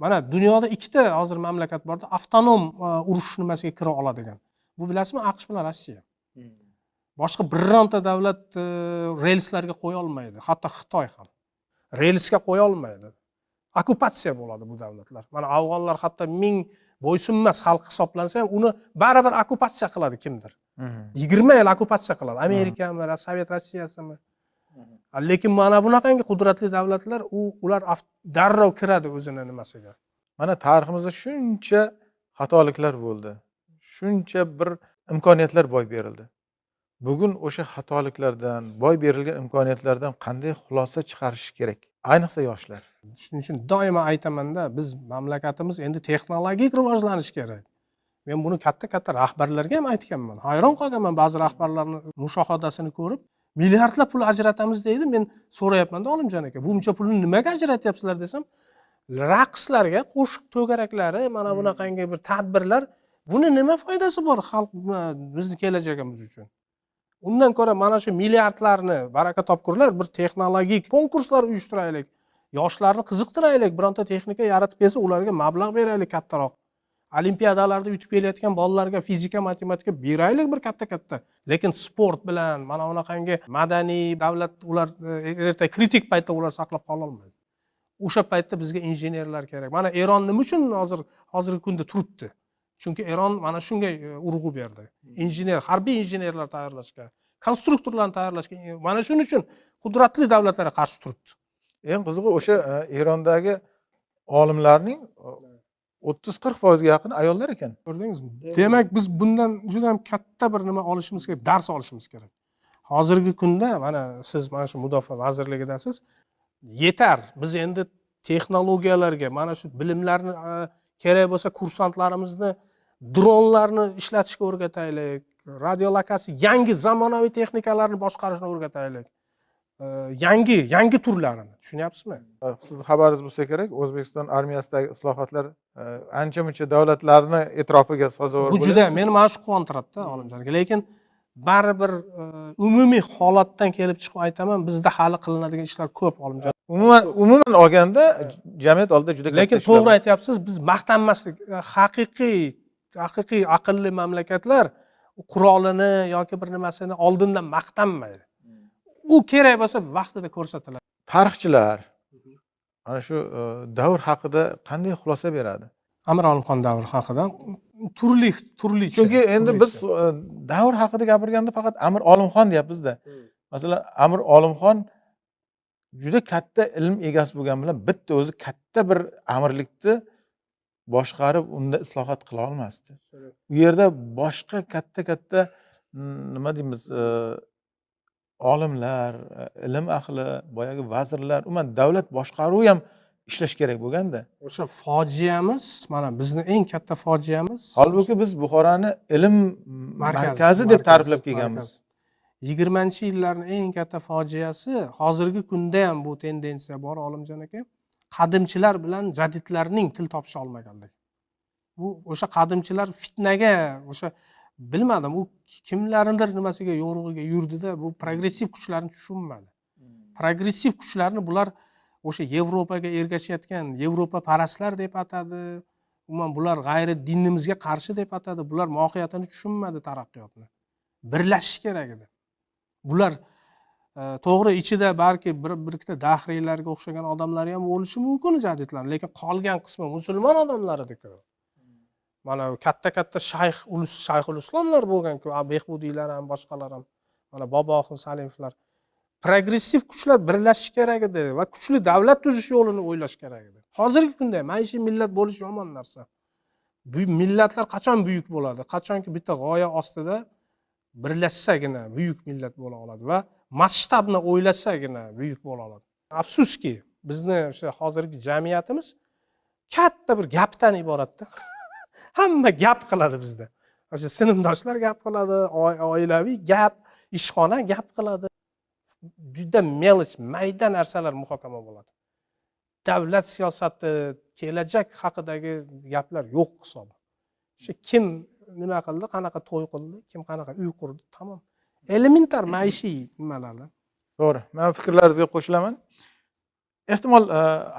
Mana dunyoda ikkita hozir mamlakat borda avtonom urush nimasiga kira oladigan. Bu bilasizmi, AQSh bilan Rossiya. Boshqa bironta davlat relslarga qo'ya olmaydi, hatto Xitoy ham relsga qo'ya olmaydi. Okkupatsiya bo'ladi bu davlatlar. Mana afg'onlar hatto ming bo'ysunmas xalq hisoblansa ham uni baribir okkupatsiya qiladi kimdir. 20 yil okkupatsiya qiladi. Amerikami, Sovet Rossiyasimi? Lekin mana bunaqangi qudratli davlatlar ular darrov kiradi o'zini nimasiga. Mana tariximizda shuncha xatoliklar bo'ldi. Shuncha bir imkoniyatlar boy berildi. Bugun o'sha xatoliklardan, boy berilgan imkoniyatlardan qanday xulosa chiqarish kerak? Ayniqsa yoshlar. Shuning uchun doimo aytamanda, biz mamlakatimiz endi texnologik rivojlanishi kerak. Men buni katta-katta rahbarlarga ham aytganman. Hayron qolganman ba'zi rahbarlarning mushohadasini ko'rib, milliardlab pul ajratamiz deydi. Men so'rayapman-da, Olimjon aka, buncha pulni nimaga ajratyapsizlar desam, raqslarga, qo'shiq to'garaklari, mana bunaqangi bir tadbirlar, buni nima foydasi bor xalq, bizni kelajagimiz uchun? Undan ko'ra mana shu milliardlarni baraka topkurlar bir texnologik konkurslar uyushtiraylik, yoshlarni qiziqtiraylik, bironta texnika yaratib kelsa ularga mablag' beraylik kattaroq. Olimpiadalarda yutib kelayotgan bolalarga fizika, matematika beraylik bir katta-katta. Lekin sport bilan mana bunaqangi madaniy davlat ular erta kritik paytda ular saqlab qola olmaydi. O'sha paytda bizga injenerlar kerak. Mana Eron nima uchun hozirgi kunda turibdi? Chunki Eron mana shunga urg'u berdi. Injener, harbiy injenerlar tayyorlashga, konstruktorlarni tayyorlashga, mana shuning uchun qudratli davlatlarga qarshi turibdi. Eng qizig'i o'sha Erondagi olimlarning 30-40% ga yaqin ayollar ekan. Ko'rdingizmi? Demak, biz bundan juda ham katta bir nima olishimiz kerak, dars olishimiz kerak. Hozirgi kunda mana siz mana shu mudofaa vazirligidasiz. Yetar, biz endi texnologiyalarga, mana shu bilimlarni kerak bo'lsa kursantlarimizni dronlarni ishlatishga o'rgataylik, radiolokatsiya, yangi zamonaviy texnikalarni boshqarishni o'rgataylik. Yangi turlarini, tushunyapsizmi? Sizni xabaringiz bo'lsa kerak, O'zbekiston armiyasidagi islohotlar ancha-muncha davlatlarni e'tirofiga sazovor bo'ldi. Bu juda meni mana shu quvontiradi-da, Olimjon aka. Lekin baribir umumiy holatdan kelib chiqib aytaman, bizda hali qilinadigan ishlar ko'p, Olimjon. Umuman olganda jamiyat oldida juda katta. Lekin to'g'ri aytyapsiz, biz maqtanmaslik, haqiqiy aqlli mamlakatlar qurolini yoki bir nimasini oldindan maqtanmaydi. U kerak bo'lsa vaqtida ko'rsatiladi. Tarixchilar ana shu davr haqida qanday xulosa beradi? Amir Olimxon davri haqida turli. Chunki endi biz davr haqida gapirganda faqat Amir Olimxon deyapmiz-da. Masalan, Amir Olimxon juda katta ilm egasi bo'lgani bilan bitta o'zi katta bir amirlikni boshqarib, unda islohot qila olmasdi. U yerda boshqa katta-katta nima deymiz, olimlar, ilm ahli, boyagi vazirlar, umuman davlat boshqaruvi ham ishlash kerak bo'lganda. O'sha fojiamiz, mana bizni eng katta fojiamiz. Holbuki biz Buxoroni ilm markazi deb ta'riflab kelganmiz. 20-yillarning eng katta fojiasi, hozirgi kunda ham bu tendensiya bor, Olimjon aka. Qadimchilar bilan jadidlarning til topisha olmaganligi. Bu o'sha qadimchilar fitnaga, o'sha bilmadim, u kimlarnidir nimasiga yo'rug'iga yurdida, bu progressiv kuchlarni tushunmadi. Progressiv kuchlarni bular o'sha Yevropaga ergashayotgan Yevropa parastlar deb atadi. Umuman bular g'ayri dinimizga qarshi deb atadi. Bular mohiyatini tushunmadi taraqqiyotni. Birlashish kerak edi. Bular to'g'ri ichida balki bir ikkita dahriylarga o'xshagan odamlar ham bo'lishi mumkin jadidlar, lekin qolgan qismi musulmon odamlar edi-ku. Mana katta-katta shayx shayxul islomlar bo'lgan-ku, Behbudiylar ham, boshqalar ham. Mana Boboxon Salimovlar. Progressiv kuchlar birlashishi kerak edi va kuchli davlat tuzish yo'lini o'ylash kerak edi. Hozirgi kunda maishiy millat bo'lish yomon narsa. Bu millatlar qachon buyuk bo'ladi? Qachonki bitta g'oya ostida birlashsagina buyuk millat bo'la oladi va masshtabni o'ylasagina buyuk bo'la oladi. Afsuski, bizni o'sha hozirgi jamiyatimiz katta bir gapdan iboratda. Hamma gap qiladi bizda. O'sha sinfdoshlar gap qiladi, oilaviy gap, ishxona gap qiladi. Juda мелочь, mayda narsalar muhokama bo'ladi. Davlat siyosati, kelajak haqidagi gaplar yo'q hisobi. O'sha kim nima qildi, qanaqa to'y qildi, kim qanaqa uy qurdi, tamom. Elementar maishiy nimalarlar. To'g'ri, men fikrlaringizga qo'shilaman. Ehtimol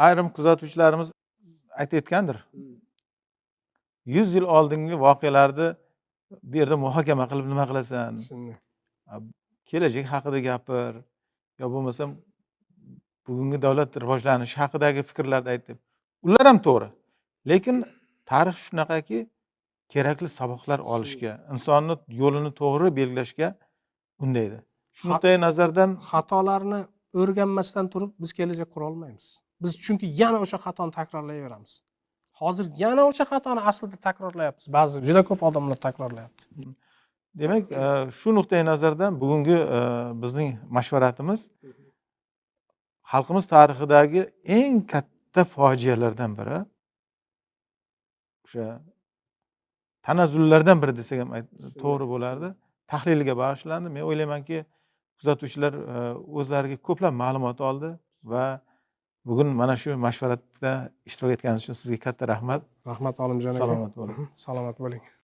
ayrim kuzatuvchilarimiz aytayotgandir. 100 yil oldingi voqealarni bu yerda muhokama qilib nima qilasan? Kelajak haqida gapir, yo bo'lmasam bugungi davlat rivojlanishi haqidagi fikrlarni ayt deb. Ular ham to'g'ri. Lekin tarix shunaqaki, kerakli saboqlar olishga, insonni yo'lini to'g'ri belgilashga undaydi. Shu nuqtai nazardan xatolarni o'rganmasdan turib biz kelajak qura olmaymiz. Biz chunki yana o'sha xatoni takrorlayveramiz. Hozir yana o'sha xatoni aslida takrorlayapmiz. Ba'zi juda ko'p odamlar takrorlayapti. Demak, shu nuqtai nazardan bugungi bizning mashvaratimiz xalqimiz tarixidagi eng katta fojialardan biri, o'sha tanazzullardan biri desak ham to'g'ri bo'lardi, tahliliga bag'ishlandi. Men o'ylaymanki, kuzatuvchilar o'zlariga ko'plab ma'lumot oldi va bugun mana shu mashvaratda ishtirok etganingiz uchun sizga katta rahmat. Rahmat Olimjon aka. Salomat bo'ling. Salomat bo'ling.